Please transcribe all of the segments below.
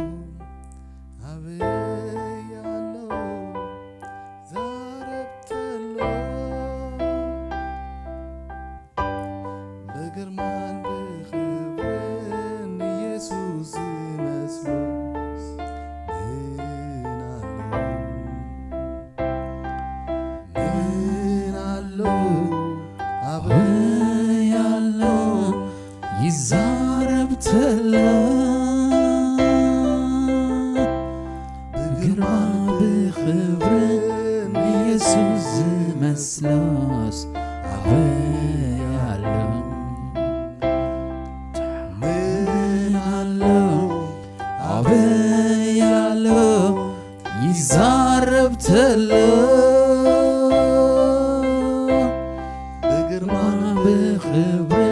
ምን ኣሎ ኣበይ ኣሎ ዛረብ ተሎ ብግርማን ብኽብርን ኢየሱስ ዝመስሎስ ምን ኣሎ? ምን ኣሎ ኣበይ ኣሎ ይዛረብ ተሎ ብግርማ ብኽብሪ ንየሱስ ዝመስሎስ ኣበይ ኣሎ? ምን ኣሎ ኣበይ ኣሎ ይዛረብ ተሎ ብግርማ ብኽብሪ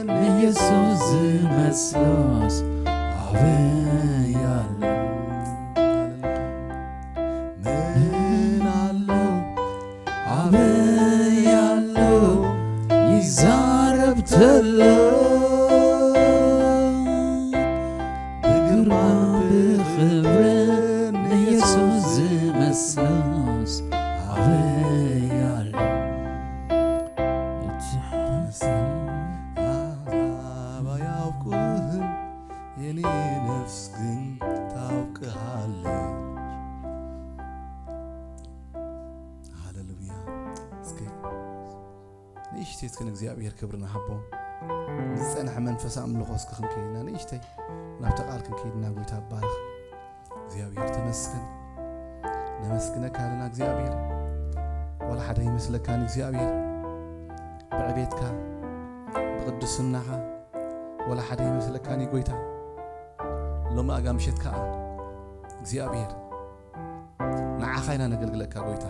ንየሱስ ዝመስሎስ ኣበይ ኣሎ? ምን ኣሎ ኣበይ ኣሎ ይዛረብ ተሎ ብግርማ ብኽብሪ ንየሱስ ዝመስሎስ ኣበይ ኣሎ? እቲ ሓሳብ ኣዛባ ያውቁህም የኔ ነፍስ ግን ታውቅሃለች። ሃሌሉያ። እስከ ንእሽተይ እስከ ንእግዚኣብሔር ክብሪ ንሃቦ። ዝጸንሐ መንፈስ ኣምልኾ እስከ ክንከይድና ንእሽተይ ናብቲ ቃል ክንከይድና ጎይታ ባርኽ። እግዚኣብሔር ተመስገን። ነመስግነካ ኣለና እግዚኣብሔር። ዋላ ሓደ ይመስለካን እግዚኣብሔር። ብዕቤትካ፣ ብቅድስናኻ፣ ዋላ ሓደ ይመስለካን እዩ ጎይታ። ሎሚ ኣጋ ምሸት ከኣ እግዚኣብሔር ንዓኻ ኢና ነገልግለካ ጎይታ።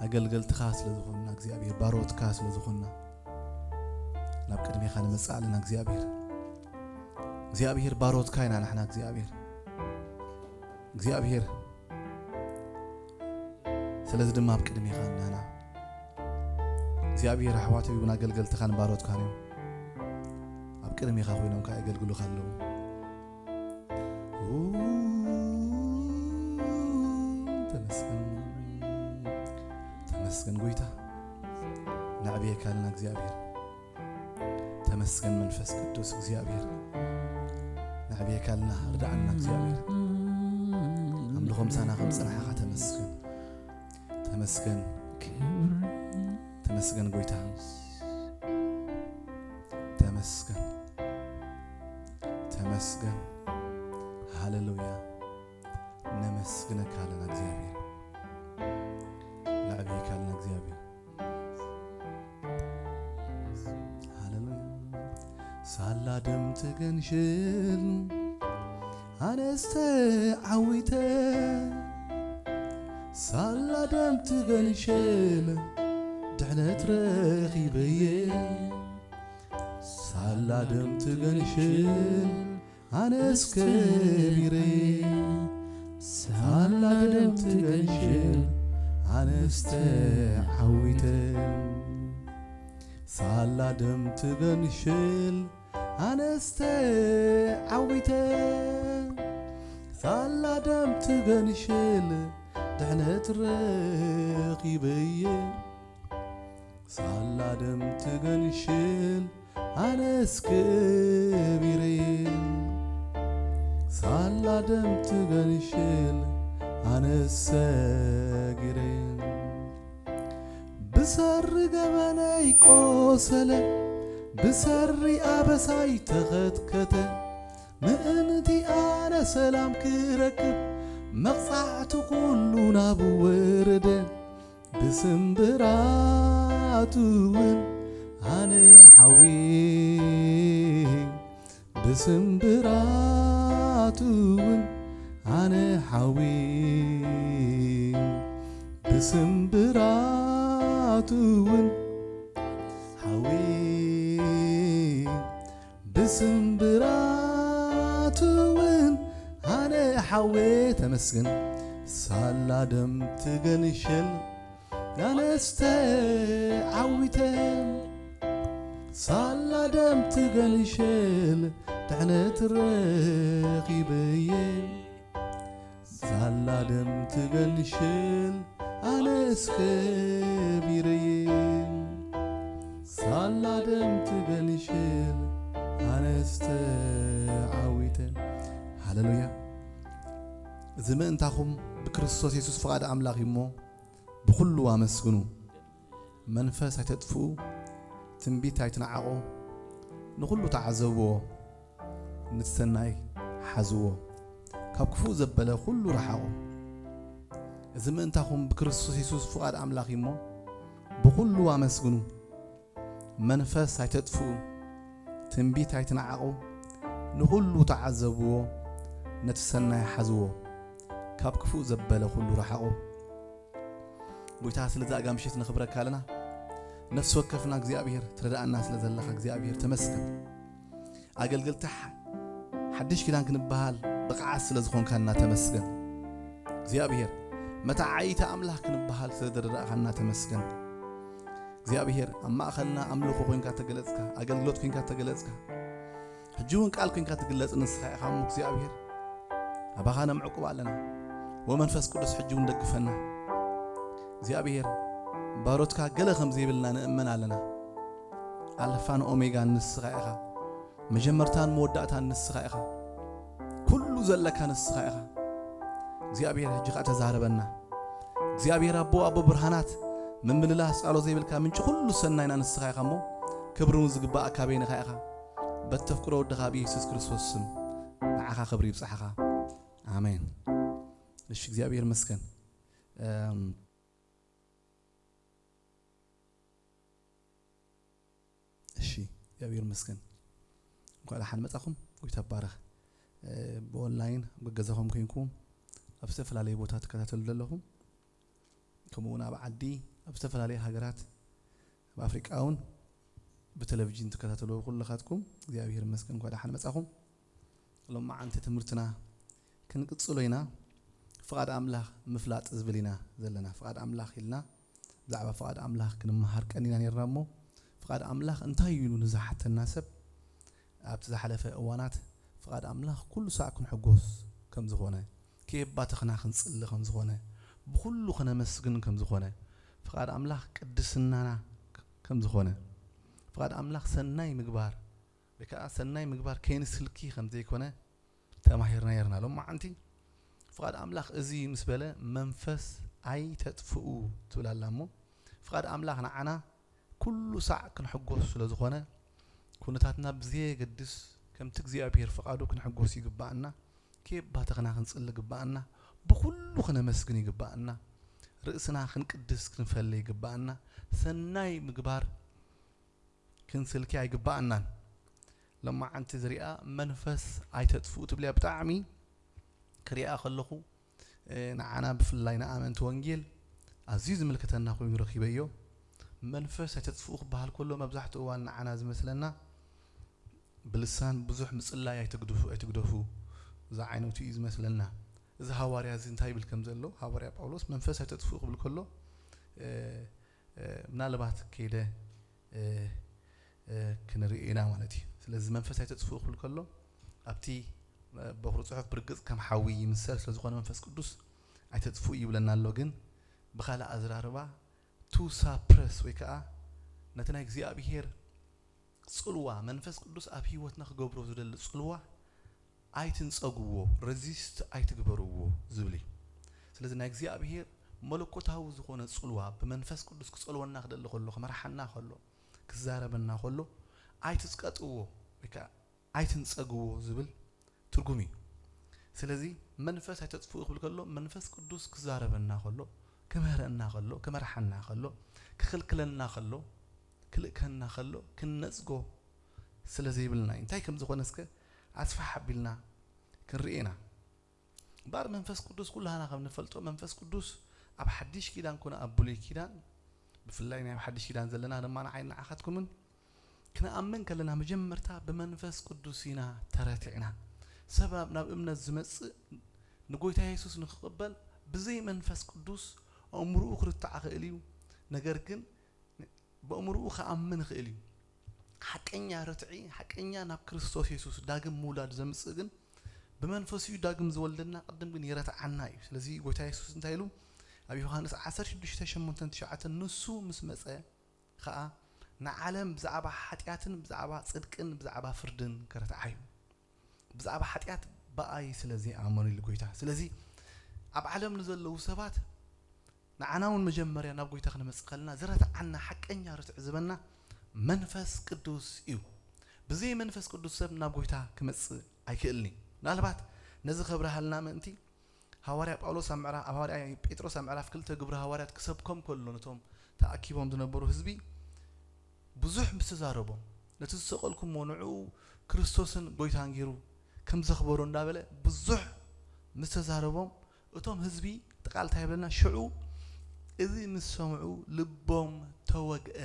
ኣገልገልትኻ ስለ ዝኾንና እግዚኣብሔር፣ ባሮትካ ስለ ዝኾንና ናብ ቅድሜኻ ንመጽእ ኣለና እግዚኣብሔር። እግዚኣብሔር ባሮትካ ኢና ንሕና እግዚኣብሔር። እግዚኣብሔር ስለዚ ድማ ኣብ ቅድሜኻ ኣለና። እግዚኣብሔር ኣሕዋተይ እውን ኣገልገልትኻን ባሮትካን እዮም። ኣብ ቅድሜኻ ኮይኖም ከኣ የገልግሉኻ ኣለዉ። ኡ፣ ተመስገን፣ ተመስገን ጎይታ። ነዕብየካ ኣለና እግዚኣብሔር። ተመስገን መንፈስ ቅዱስ እግዚኣብሔር። ነዕብየካ ኣለና፣ ርድኣና እግዚኣብሔር። ኣምልኾ ምሳና ከም ጸናሕኻ ተመስገን። ተመስገን። ተመስገን ጎይታ። ተመስገን። ተመስገን። ሃሌሉያ። ነመስግነካ ኣለና እግዚኣብሔር። ነዕብየካ ኣለና እግዚኣብሔር። ሃሌሉያ። ሳላ ደም ትገንሽል ኣነስ ተዓዊተ፣ ሳላ ደም ትገንሽል ድሕነት ረኺበየ። ሳላ ደም ትገንሽል ኣነስ ከቢረ፣ ሳላ ደም ትገንሽል ኣነስ ተዓዊተ። ሳላ ደም ትገንሽል ኣነስ ተዓዊተ። ሳላ ደም ትገንሽል ድሕነት ረኺበየ። ሳላ ደም ትገንሽል ኣነስ ከቢረ። ሳላ ደም ትገንሽል ኣነስ ሰጊረ። ብሰሪ ገበነይ ቆሰለ፣ ብሰሪ ኣበሳይ ተኸትከተ። ምእንቲ ኣነ ሰላም ክረክብ፣ መቕጻዕቲ ኩሉ ናብ ወረደ። ብስምብራቱ እውን ኣነ ሓዊ፣ ብስምብራቱ እውን ኣነ ሓዊ፣ ብስምብራቱ እውን ሓዊ፣ ብስምብራቱ እውን ኣነ ሓዊ። ተመስገን። ሳላ ደም ትገንሸል ኣነስተ ዓዊተን፣ ሳላ ደም ትገንሸል ድሕነት ረኺበየ። ሳላ ደም ትገንሸል ኣነስ ከቢረየ። ሳላ ደም ትገንሸል ኣነስ ተዓዊተን። ሃሌሉያ። እዚ ምእንታኹም ብክርስቶስ የሱስ ፍቓድ ኣምላኽ እዩ እሞ፣ ብኹሉ ኣመስግኑ። መንፈስ ኣይተጥፍኡ፣ ትንቢት ኣይትንዓቑ፣ ንኹሉ ተዓዘብዎ፣ ነቲ ሰናይ ሓዝዎ፣ ካብ ክፉእ ዘበለ ኩሉ ረሓቑ። እዚ ምእንታኹም ብክርስቶስ የሱስ ፍቓድ ኣምላኽ እዩ እሞ፣ ብኹሉ ኣመስግኑ። መንፈስ ኣይተጥፍኡ፣ ትንቢት ኣይትንዓቑ፣ ንኹሉ ተዓዘብዎ፣ ነቲ ሰናይ ሓዝዎ፣ ካብ ክፉእ ዘበለ ኩሉ ረሓቑ። ጎይታ፣ ስለዚ ኣጋ ምሽት ነኽብረካ ኣለና። ነፍሲ ወከፍና እግዚኣብሔር ትረዳእና ስለ ዘለኻ እግዚኣብሔር ተመስገን። ኣገልገልቲ ሓ-፣ ሓድሽ ኪዳን ክንበሃል ብቕዓት ስለ ዝኾንካና ተመስገን። እግዚኣብሔር መተዓይተ ኣምላኽ ክንበሃል ስለ ዝረዳእኻና ተመስገን። እግዚኣብሔር ኣብ ማእኸልና ኣምልኾ ኮይንካ ተገለጽካ፣ ኣገልግሎት ኮይንካ ተገለጽካ፣ ሕጂ እውን ቃል ኮይንካ ትግለጽ ንስኻ ኢኻ እሞ እግዚኣብሔር ኣባኻ ነምዕቁብ ኣለና። ወመንፈስ ቅዱስ ሕጂ እውን ደግፈና። እግዚኣብሔር ባሮትካ ገለ ከም ዘይብልና ንእመን ኣለና። ኣልፋን ኦሜጋን ንስኻ ኢኻ። መጀመርታን መወዳእታን ንስኻ ኢኻ። ኩሉ ዘለካ ንስኻ ኢኻ። እግዚኣብሔር ሕጂ ኸኣ ተዛረበና። እግዚኣብሔር ኣቦ፣ ኣቦ ብርሃናት፣ ምምልላስ ጻሎ ዘይብልካ ምንጪ ኩሉ ሰናይና ንስኻ ኢኻ እሞ፣ ክብሪ እውን ዝግባእ ኣካበይንኻ ኢኻ። በተፍቅሮ ወድኻ ብየሱስ ክርስቶስ ስም ንዓኻ ክብሪ ይብጻሕኻ። ኣሜን። እሺ፣ እግዚኣብሔር ይመስገን። እም፣ እሺ፣ እግዚኣብሔር ይመስገን። እንኳዕ ደሓን መጻኹም። ጎይታ ይባረኽ። እ፣ ብኦንላይን ኣብ ገዛኹም ኮይንኩም ኣብ ዝተፈላለየ ቦታ ትከታተሉ ዘለኹም፣ ከምኡ እውን ኣብ ዓዲ፣ ኣብ ዝተፈላለየ ሃገራት፣ ኣብ ኣፍሪቃ እውን ብቴሌቪዥን ትከታተሉ ኩልኻትኩም እግዚኣብሔር ይመስገን። እንኳዕ ደሓን መጻኹም። ሎማዓንቲ ትምህርትና ክንቅጽሎ ኢና። ፍቓድ ኣምላኽ ምፍላጥ ዝብል ኢና ዘለና። ፍቓድ ኣምላኽ ኢልና ብዛዕባ ፍቓድ ኣምላኽ ክንመሃር ቀኒና ነርና እሞ፣ ፍቓድ ኣምላኽ እንታይ እዩ ኢሉ ንዝሓተና ሰብ፣ ኣብቲ ዝሓለፈ እዋናት ፍቓድ ኣምላኽ ኩሉ ሳዕ ክንሕጎስ ከም ዝኾነ፣ ከየባተኽና ክንጽሊ ከም ዝኾነ፣ ብኹሉ ክነመስግን ከም ዝኾነ፣ ፍቓድ ኣምላኽ ቅድስናና ከም ዝኾነ፣ ፍቓድ ኣምላኽ ሰናይ ምግባር ወይ ከኣ ሰናይ ምግባር ከይንስልኪ ከም ዘይኮነ ተማሂርና ነርና። ሎማዓንቲ ፍቓድ ኣምላኽ እዚ ምስ በለ፣ መንፈስ ኣይተጥፍኡ ትብል ኣላ እሞ፣ ፍቓድ ኣምላኽ ንዓና ኩሉ ሳዕ ክንሕጎስ ስለ ዝኾነ፣ ኩነታትና ብዘየገድስ ከምቲ እግዚኣብሔር ፍቓዱ ክንሕጎስ ይግባኣና። ከየባተኽና ክንጽሊ ይግባኣና። ብኹሉ ክነመስግን ይግባኣና። ርእስና ክንቅድስ ክንፈሊ ይግባኣና። ሰናይ ምግባር ክንስልኪ ኣይግባኣናን። ሎማዓንቲ ዝሪኣ መንፈስ ኣይተጥፍኡ ትብል እያ። ብጣዕሚ ክሪኣ ከለኹ፣ እ፣ ንዓና ብፍላይ ንኣመንቲ ወንጌል ኣዝዩ ዝምልከተና ኮይኑ ረኺበዮ። መንፈስ ኣይተጥፍኡ ክበሃል ከሎ መብዛሕትኡ እዋን ንዓና ዝመስለና ብልሳን ብዙሕ ምጽላይ ኣይትግድፉ፣ ኣይትግደፉ ዝዓይነቱ እዩ ዝመስለና። እዚ ሃዋርያ እዚ እንታይ ይብል ከም ዘሎ፣ ሃዋርያ ጳውሎስ መንፈስ ኣይተጥፍኡ ክብል ከሎ፣ እ፣ እ፣ ምናልባት ከይደ፣ እ፣ እ፣ ክንርኢ ኢና ማለት እዩ። ስለዚ መንፈስ ኣይተጥፍኡ ክብል ከሎ ኣብቲ፣ እ፣ በኹሪ ጽሑፍ ብርግጽ ከም ሓዊ ይምሰል ስለ ዝኾነ መንፈስ ቅዱስ ኣይተጥፍኡ ይብለና ኣሎ። ግን ብኻልእ ኣዘራርባ to suppress ወይ ከዓ ነቲ ናይ እግዚኣብሄር ጽልዋ መንፈስ ቅዱስ ኣብ ህይወትና ክገብሮ ዝደሊ ጽልዋ ኣይትንጸግዎ፣ ረዚስት ኣይትግበርዎ ዝብል እዩ። ስለዚ ናይ እግዚኣብሄር መለኮታዊ ዝኾነ ጽልዋ ብመንፈስ ቅዱስ ክጸልወና ክደሊ ከሎ፣ ክመርሓና ከሎ፣ ክዛረበና ከሎ ኣይትጽቀጥዎ ወይ ከዓ ኣይትንጸግዎ ዝብል ትርጉም እዩ። ስለዚ መንፈስ ኣይተጥፍኡ ክብል ከሎ መንፈስ ቅዱስ ክዛረበና ከሎ ክምህረና ከሎ፣ ክመርሓና ከሎ፣ ክኽልክለና ከሎ፣ ክልእከና ከሎ ክንነጽጎ ስለ ዘይብልና እዩ። እንታይ ከም ዝኾነ እስከ ኣስፋሕ ኣቢልና ክንርኢ ኢና። እምበኣር መንፈስ ቅዱስ ኩላህና ከም ንፈልጦ መንፈስ ቅዱስ ኣብ ሓድሽ ኪዳን ኮነ ኣብ ብሉይ ኪዳን፣ ብፍላይ ናይ ኣብ ሓድሽ ኪዳን ዘለና ድማ ንዓይ ንዓኻትኩምን ክንኣምን ከለና መጀመርታ ብመንፈስ ቅዱስ ኢና ተረቲዕና። ሰብ ናብ እምነት ዝመጽእ ንጎይታ የሱስ ንክቕበል ብዘይ መንፈስ ቅዱስ ኣእምርኡ ክርታዕ ክእል እዩ። ነገር ግን ብኣእምርኡ ክኣምን ይኽእል እዩ። ሓቀኛ ርትዒ፣ ሓቀኛ ናብ ክርስቶስ የሱስ ዳግም ምውላድ ዘምጽእ ግን ብመንፈስ እዩ ዳግም ዝወልደና፣ ቅድም ግን ይረትዓና እዩ። ስለዚ ጎይታ የሱስ እንታይ ኢሉ ኣብ ዮሃንስ ዓሰርተ ሽዱሽተ ሸሞንተን ትሽዓተን ንሱ ምስ መጸ ኸኣ ንዓለም ብዛዕባ ሓጢኣትን ብዛዕባ ጽድቅን ብዛዕባ ፍርድን ከረትዓ እዩ። ብዛዕባ ሓጢኣት ብኣይ ስለ ዘይኣመኑ ኢሉ ጎይታ። ስለዚ ኣብ ዓለም ንዘለዉ ሰባት ንዓና እውን መጀመርያ ናብ ጎይታ ክንመጽእ ከለና ዝረትዓና ሓቀኛ ርትዕ ዝበና መንፈስ ቅዱስ እዩ። ብዘይ መንፈስ ቅዱስ ሰብ ናብ ጎይታ ክመጽእ ኣይክእልን እዩ። ምናልባት ነዚ ከብርሃልና ምእንቲ ሃዋርያ ጳውሎስ ኣብ ምዕራ-፣ ሃዋርያ ጴጥሮስ ኣብ ምዕራፍ ክልተ ግብሪ ሃዋርያት ክሰብኮም ከሎ ነቶም ተኣኪቦም ዝነበሩ ህዝቢ ብዙሕ ምስ ተዛረቦም ነቲ ዝሰቐልኩሞ ንዕኡ ክርስቶስን ጎይታን ገይሩ ከም ዘኽበሮ እንዳበለ ብዙሕ ምስ ተዛረቦም እቶም ህዝቢ እቲ ቃል እንታይ ይብለና? ሽዑ እዚ ምስ ሰምዑ ልቦም ተወግአ።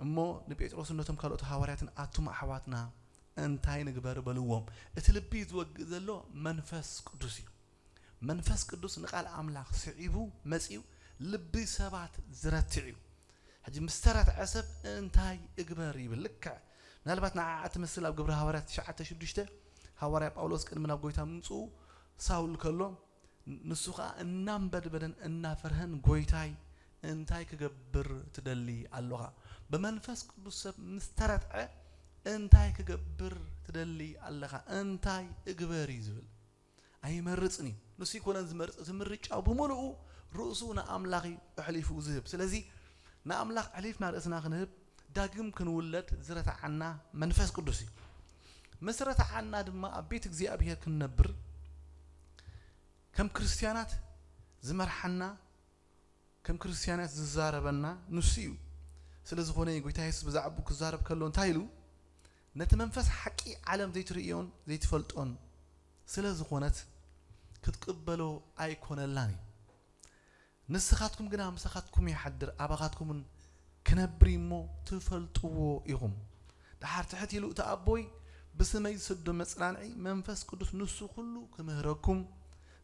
እሞ ንጴጥሮስን ነቶም ካልኦት ሃዋርያትን ኣቱም ኣሕዋትና እንታይ ንግበር በልዎም። እቲ ልቢ ዝወግእ ዘሎ መንፈስ ቅዱስ እዩ። መንፈስ ቅዱስ ንቃል ኣምላኽ ስዒቡ መጺኡ ልቢ ሰባት ዝረትዕ እዩ። ሕጂ ምስ ተረትዐ ሰብ እንታይ እግበር ይብል። ልክዕ ምናልባት ንዓ ትመስል ኣብ ግብሪ ሃዋርያት ትሽዓተ ሽዱሽተ ሃዋርያ ጳውሎስ ቅድሚ ናብ ጎይታ ምምጽኡ ሳውል ከሎ ንሱ ኸኣ እናንበድበደን እናፈርሀን ጎይታይ እንታይ ክገብር ትደሊ ኣለኻ? ብመንፈስ ቅዱስ ሰብ ምስ ተረትዐ እንታይ ክገብር ትደሊ ኣለኻ? እንታይ እግበር እዩ ዝብል። ኣይመርጽን እዩ። ንሱ ይኮነን ዝመርጽ፣ እቲ ምርጫ ብምሉኡ ርእሱ ንኣምላኽ እዩ ኣሕሊፉ ዝህብ። ስለዚ ንኣምላኽ ኣሕሊፍና ርእስና ክንህብ ዳግም ክንውለድ ዝረትዓና መንፈስ ቅዱስ እዩ። ምስ ረትዓና ድማ ኣብ ቤት እግዚኣብሔር ክንነብር ከም ክርስትያናት ዝመርሓና ከም ክርስትያናት ዝዛረበና ንሱ እዩ። ስለ ዝኾነ እዩ ጎይታ የሱስ ብዛዕባኡ ክዛረብ ከሎ እንታይ ኢሉ? ነቲ መንፈስ ሓቂ ዓለም ዘይትርእዮን ዘይትፈልጦን ስለ ዝኾነት ክትቅበሎ ኣይኮነላን እዩ። ንስኻትኩም ግና ምሳኻትኩም ይሓድር፣ ኣባኻትኩምን ክነብር እዩ እሞ ትፈልጥዎ ኢኹም። ደሓር ትሕት ኢሉ እቲ ኣቦይ ብስመይ ዝሰዶ መጽናንዒ መንፈስ ቅዱስ ንሱ ኩሉ ክምህረኩም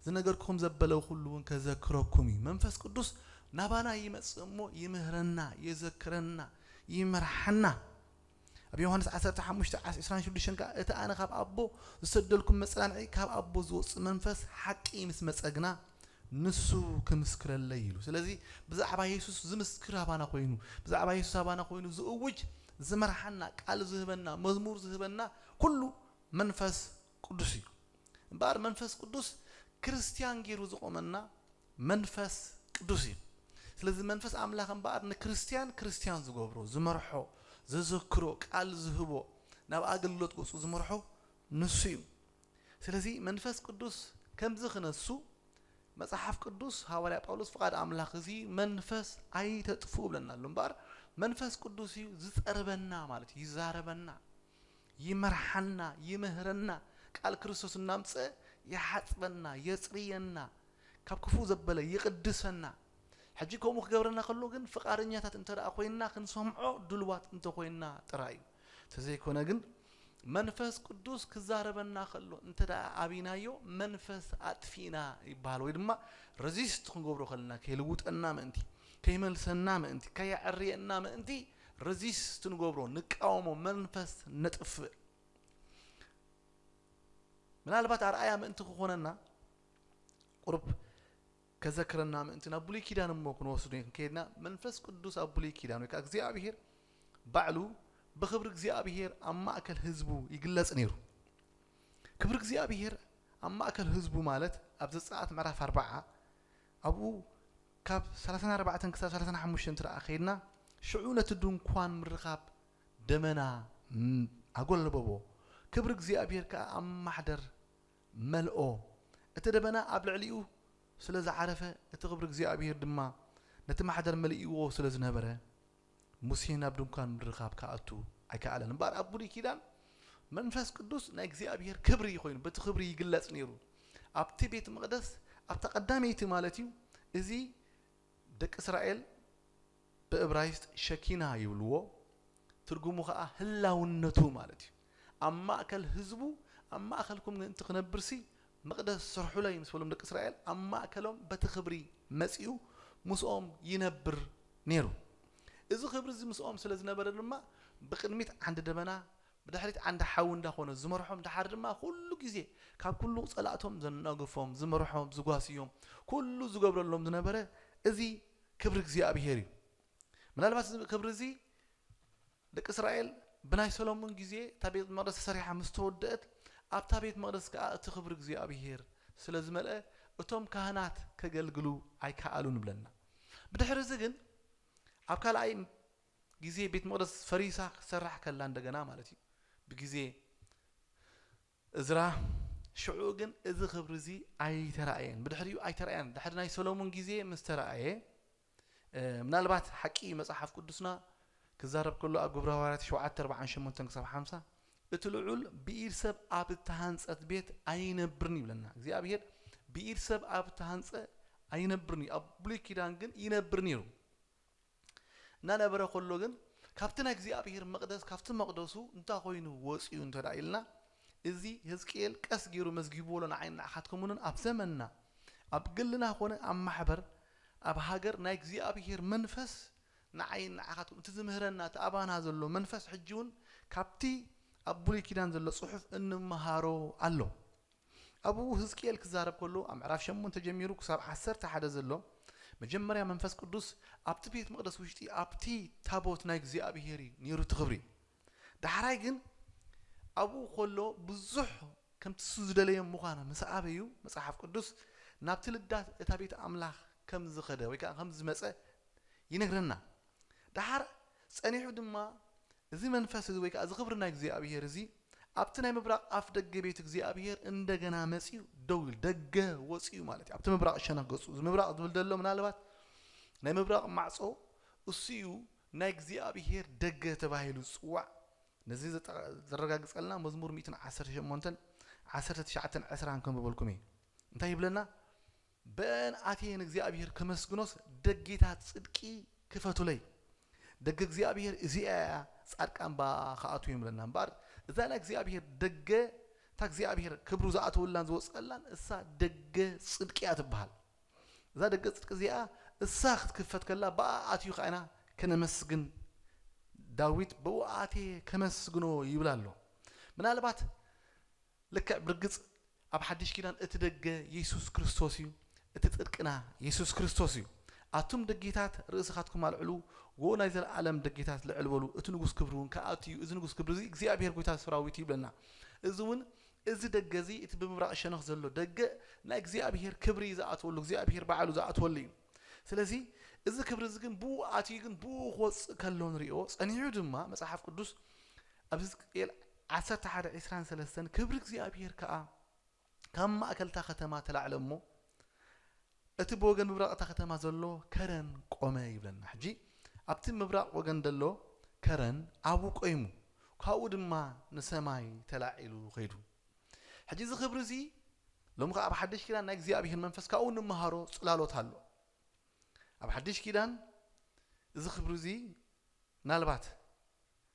ዝነገርኩም ዘበለ ኩሉ እውን ከዘክረኩም እዩ። መንፈስ ቅዱስ ናባና ይመጽእ እሞ ይምህረና፣ የዘክረና፣ ይመርሓና። ኣብ ዮሃንስ ዓሰርተ ሓሙሽተ ዕስራን ሽዱሽተን ከኣ እቲ ኣነ ካብ ኣቦ ዝሰደልኩም መጽናንዒ ካብ ኣቦ ዝወጽእ መንፈስ ሓቂ ምስ መጸ ግና ንሱ ክምስክረለይ ኢሉ። ስለዚ ብዛዕባ የሱስ ዝምስክር ኣባና ኮይኑ፣ ብዛዕባ የሱስ ኣባና ኮይኑ ዝእውጅ ዝመርሓና፣ ቃል ዝህበና፣ መዝሙር ዝህበና ኩሉ መንፈስ ቅዱስ እዩ። እምበኣር መንፈስ ቅዱስ ክርስትያን ገይሩ ዝቆመና መንፈስ ቅዱስ እዩ። ስለዚ መንፈስ ኣምላኽ እምበኣር ንክርስትያን ክርስትያን ዝገብሮ፣ ዝመርሖ፣ ዘዘክሮ፣ ቃል ዝህቦ፣ ናብ ኣገልግሎት ገጹ ዝመርሖ ንሱ እዩ። ስለዚ መንፈስ ቅዱስ ከምዚ ክነሱ መጽሓፍ ቅዱስ ሃዋርያ ጳውሎስ ፍቓድ ኣምላኽ እዚ መንፈስ ኣይተጥፍኡ ብለና ኣሎ። እምበኣር መንፈስ ቅዱስ እዩ ዝጸርበና ማለት እዩ፣ ይዛረበና፣ ይመርሓና፣ ይምህረና፣ ቃል ክርስቶስ እናምጸ ይሓጽበና፣ የጽርየና፣ ካብ ክፉእ ዘበለ ይቕድሰና። ሕጂ ከምኡ ክገብረና ከሎ ግን ፍቓደኛታት እንተ ደኣ ኮይንና ክንሰምዖ ድልዋት እንተ ኮይንና ጥራይ እዩ። እንተዘይኮነ ግን መንፈስ ቅዱስ ክዛረበና ከሎ እንተ ደኣ ኣቢናዮ መንፈስ ኣጥፊእና ይበሃል። ወይ ድማ ረዚስት ክንገብሮ ከለና ከይልውጠና ምእንቲ፣ ከይመልሰና ምእንቲ፣ ከየዕርየና ምእንቲ ረዚስት ንገብሮ፣ ንቃወሞ፣ መንፈስ ነጥፍእ። ምናልባት ኣርኣያ ምእንቲ ክኾነና ቁሩብ ከዘክረና ምእንቲ ናብ ብሉይ ኪዳን እሞ ክንወስዶ ከይድና መንፈስ ቅዱስ ኣብ ብሉይ ኪዳን ወይ ከዓ እግዚኣብሔር ባዕሉ ብኽብሪ እግዚኣብሔር ኣብ ማእከል ህዝቡ ይግለጽ ነይሩ። ክብሪ እግዚኣብሔር ኣብ ማእከል ህዝቡ ማለት ኣብ ዘጸኣት ምዕራፍ ኣርባዓ ኣብኡ ካብ ሰላሳን ኣርባዕተን ክሳብ ሰላሳን ሓሙሽተን ትረኣ ከይድና ሽዑ ነቲ ድንኳን ምርኻብ ደመና ም-፣ ኣጎለበቦ። ክብሪ እግዚኣብሔር ከኣ ኣብ ማሕደር መልኦ። እቲ ደመና ኣብ ልዕሊኡ ስለ ዝዓረፈ፣ እቲ ክብሪ እግዚኣብሔር ድማ ነቲ ማሕደር መሊእዎ ስለ ዝነበረ፣ ሙሴ ናብ ድንኳን ምርኻብ ክኣቱ ኣይከኣለን። እምበኣር ኣብ ብሉይ ኪዳን መንፈስ ቅዱስ ናይ እግዚኣብሔር ክብሪ ኮይኑ፣ በቲ ክብሪ ይግለጽ ነይሩ። ኣብቲ ቤት መቕደስ፣ ኣብታ ቀዳመይቲ ማለት እዩ፣ እዚ ደቂ እስራኤል ብእብራይስጥ ሸኪና ይብልዎ፣ ትርጉሙ ኸዓ ህላውነቱ ማለት እዩ። ኣብ ማእከል ህዝቡ፣ ኣብ ማእከልኩም ምእንቲ ክነብርሲ መቕደስ ስርሑለይ ምስ በሎም ደቂ እስራኤል፣ ኣብ ማእከሎም በቲ ክብሪ መጺኡ ምስኦም ይነብር ነይሩ። እዚ ክብሪ እዚ ምስኦም ስለ ዝነበረ ድማ ብቕድሚት ዓንዲ ደበና፣ ብድሕሪት ዓንዲ ሓዊ እንዳኾነ ዝመርሖም፣ ድሓር ድማ ኩሉ ግዜ ካብ ኩሉ ጸላእቶም ዘናግፎም፣ ዝመርሖም፣ ዝጓስዮም፣ ኩሉ ዝገብረሎም ዝነበረ እዚ ክብሪ እግዚኣብሔር እዩ። ምናልባት እዚ ክብሪ እዚ ደቂ እስራኤል ብናይ ሰሎሞን ግዜ እታ ቤት መቕደስ ተሰሪሓ ምስ ተወደአት፣ ኣብታ ቤት መቕደስ ከኣ እቲ ክብሪ እግዚኣብሔር ስለ ዝመልአ፣ እቶም ካህናት ከገልግሉ ኣይከኣሉን ይብለና። ብድሕሪ እዚ ግን ኣብ ካልኣይ ግዜ ቤት መቕደስ ፈሪሳ ክትሰራሕ ከላ እንደገና ማለት እዩ፣ ብግዜ እዝራ፣ ሽዑ ግን እዚ ክብሪ እዚ ኣይተራእየን። ብድሕሪኡ ኣይተራእየን። ድሕሪ ናይ ሰሎሞን ግዜ ምስ ተራእየ፣ እ፣ ምናልባት ሓቂ መጽሓፍ ቅዱስና ክዛረብ ከሎ ኣብ ግብረ ሃዋርያት ሸውዓተ ኣርባዓን ሸሞንተን ክሳብ ሓምሳ፣ "እቲ ልዑል ብኢድ ሰብ ኣብ እተሃንጸት ቤት ኣይነብርን" ይብለና። እግዚኣብሔር ብኢድ ሰብ ኣብ እተሃንጸ ኣይነብርን እዩ። ኣብ ብሉይ ኪዳን ግን ይነብር ነይሩ። እናነበረ ከሎ ግን ካብቲ ናይ እግዚኣብሔር መቕደስ፣ ካብቲ መቕደሱ እንታይ ኮይኑ ወፂኡ እንተ ደኣ ኢልና፣ እዚ ህዝቅኤል ቀስ ገይሩ መዝጊቡ ኣሎ ንዓይን ንዓኻትኩምንን ኣብ ዘመንና፣ ኣብ ግልና ኮነ ኣብ ማሕበር፣ ኣብ ሃገር ናይ እግዚኣብሔር መንፈስ ንዓይን ንዓኻትኩም እቲ ዝምህረና፣ እቲ ኣባና ዘሎ መንፈስ ሕጂ እውን ካብቲ ኣብ ብሉይ ኪዳን ዘሎ ጽሑፍ እንመሃሮ ኣሎ። ኣብኡ ህዝቅኤል ክዛረብ ከሎ ኣብ ምዕራፍ ሸሞንተ ጀሚሩ ክሳብ ዓሰርተ ሓደ ዘሎ መጀመርያ መንፈስ ቅዱስ ኣብቲ ቤት መቕደስ ውሽጢ ኣብቲ ታቦት ናይ እግዚኣብሔር እዩ ነይሩ እቲ ክብሪ። ዳሕራይ ግን ኣብኡ ከሎ ብዙሕ ከምቲ እሱ ዝደለዮ ምዃኑ ምስ ኣበዩ መጽሓፍ ቅዱስ ናብቲ ልዳት እታ ቤት ኣምላኽ ከም ዝኸደ ወይ ከዓ ከም ዝመጸ ይነግረና። ደሓር ጸኒሑ ድማ እዚ መንፈስ እዚ ወይ ከዓ እዚ ክብሪ ናይ እግዚኣብሔር እዚ ኣብቲ ናይ ምብራቕ ኣፍ ደገ ቤት እግዚኣብሔር እንደገና መጺኡ ደው ኢሉ፣ ደገ ወጺኡ ማለት እዩ። ኣብቲ ምብራቕ ሸነኽ ገጹ፣ እዚ ምብራቕ ዝብል ዘሎ ምናልባት ናይ ምብራቕ ማዕጾ እሱ እዩ ናይ እግዚኣብሔር ደገ ተባሂሉ ዝጽዋዕ። ነዚ ዘጠ-፣ ዘረጋግጸልና መዝሙር ሚእትን ዓሰርተ ሸሞንተን፣ ዓሰርተ ትሽዓተን፣ ዕስራን ከንብበልኩም እየ። እንታይ ይብለና? "በእን ኣትየ ንእግዚኣብሔር ከመስግኖስ ደጌታት ጽድቂ ክፈቱለይ። ደገ እግዚኣብሔር እዚኣ እያ፣ ጻድቃን ብኣ ክኣትዉ እዮም" ይብለና። እምበኣር እዛ ናይ እግዚኣብሔር ደገ፣ እታ እግዚኣብሔር ክብሩ ዝኣተወላን ዝወጸላን እሳ ደገ ጽድቂ እያ ትበሃል። እዛ ደገ ጽድቂ እዚኣ እሳ ክትክፈት ከላ ብኣ ኣትዩ ከኣ ኢና ከነመስግን። ዳዊት "ብኡ ኣትየ ከመስግኖ" ይብል ኣሎ። ምናልባት ልክዕ ብርግጽ ኣብ ሓድሽ ኪዳን እቲ ደገ የሱስ ክርስቶስ እዩ፣ እቲ ጽድቅና የሱስ ክርስቶስ እዩ። "ኣቱም ደጌታት ርእስኻትኩም ኣልዕሉ፣ ጎ ናይ ዘለኣለም ደጌታት ልዕል በሉ፣ እቲ ንጉስ ክብሪ እውን ክኣቱ እዩ፣ እዚ ንጉስ ክብሪ እዚ እግዚኣብሔር ጎይታ ሰራዊት እዩ" ይብለና። እዚ እውን እዚ ደገ እዚ እቲ ብምብራቕ ሸነኽ ዘሎ ደገ ናይ እግዚኣብሔር ክብሪ ዝኣትወሉ፣ እግዚኣብሔር ባዕሉ ዝኣትወሉ እዩ። ስለዚ እዚ ክብሪ እዚ ግን ብኡ ኣትዩ ግን ብኡ ክወጽእ ከሎ ንሪኦ። ጸኒሑ ድማ መጽሓፍ ቅዱስ ኣብ ሕዝቅኤል ዓሰርተ ሓደ ዕስራን ሰለስተን "ክብሪ እግዚኣብሔር ከኣ ካብ ማእከል እታ ከተማ ተላዕለ እሞ፣ እቲ ብወገን ምብራቕ እታ ከተማ ዘሎ ከረን ቆመ" ይብለና። ሕጂ ኣብቲ ምብራቕ ወገን ዘሎ ከረን ኣብኡ ቆይሙ፣ ካብኡ ድማ ንሰማይ ተላዒሉ ኸይዱ። ሕጂ እዚ ክብሪ እዚ ሎሚ ኸዓ ኣብ ሓድሽ ኪዳን ናይ እግዚኣብሔር መንፈስ ካብኡ እንመሃሮ ጽላሎት ኣሎ። ኣብ ሓድሽ ኪዳን እዚ ክብሪ እዚ ምናልባት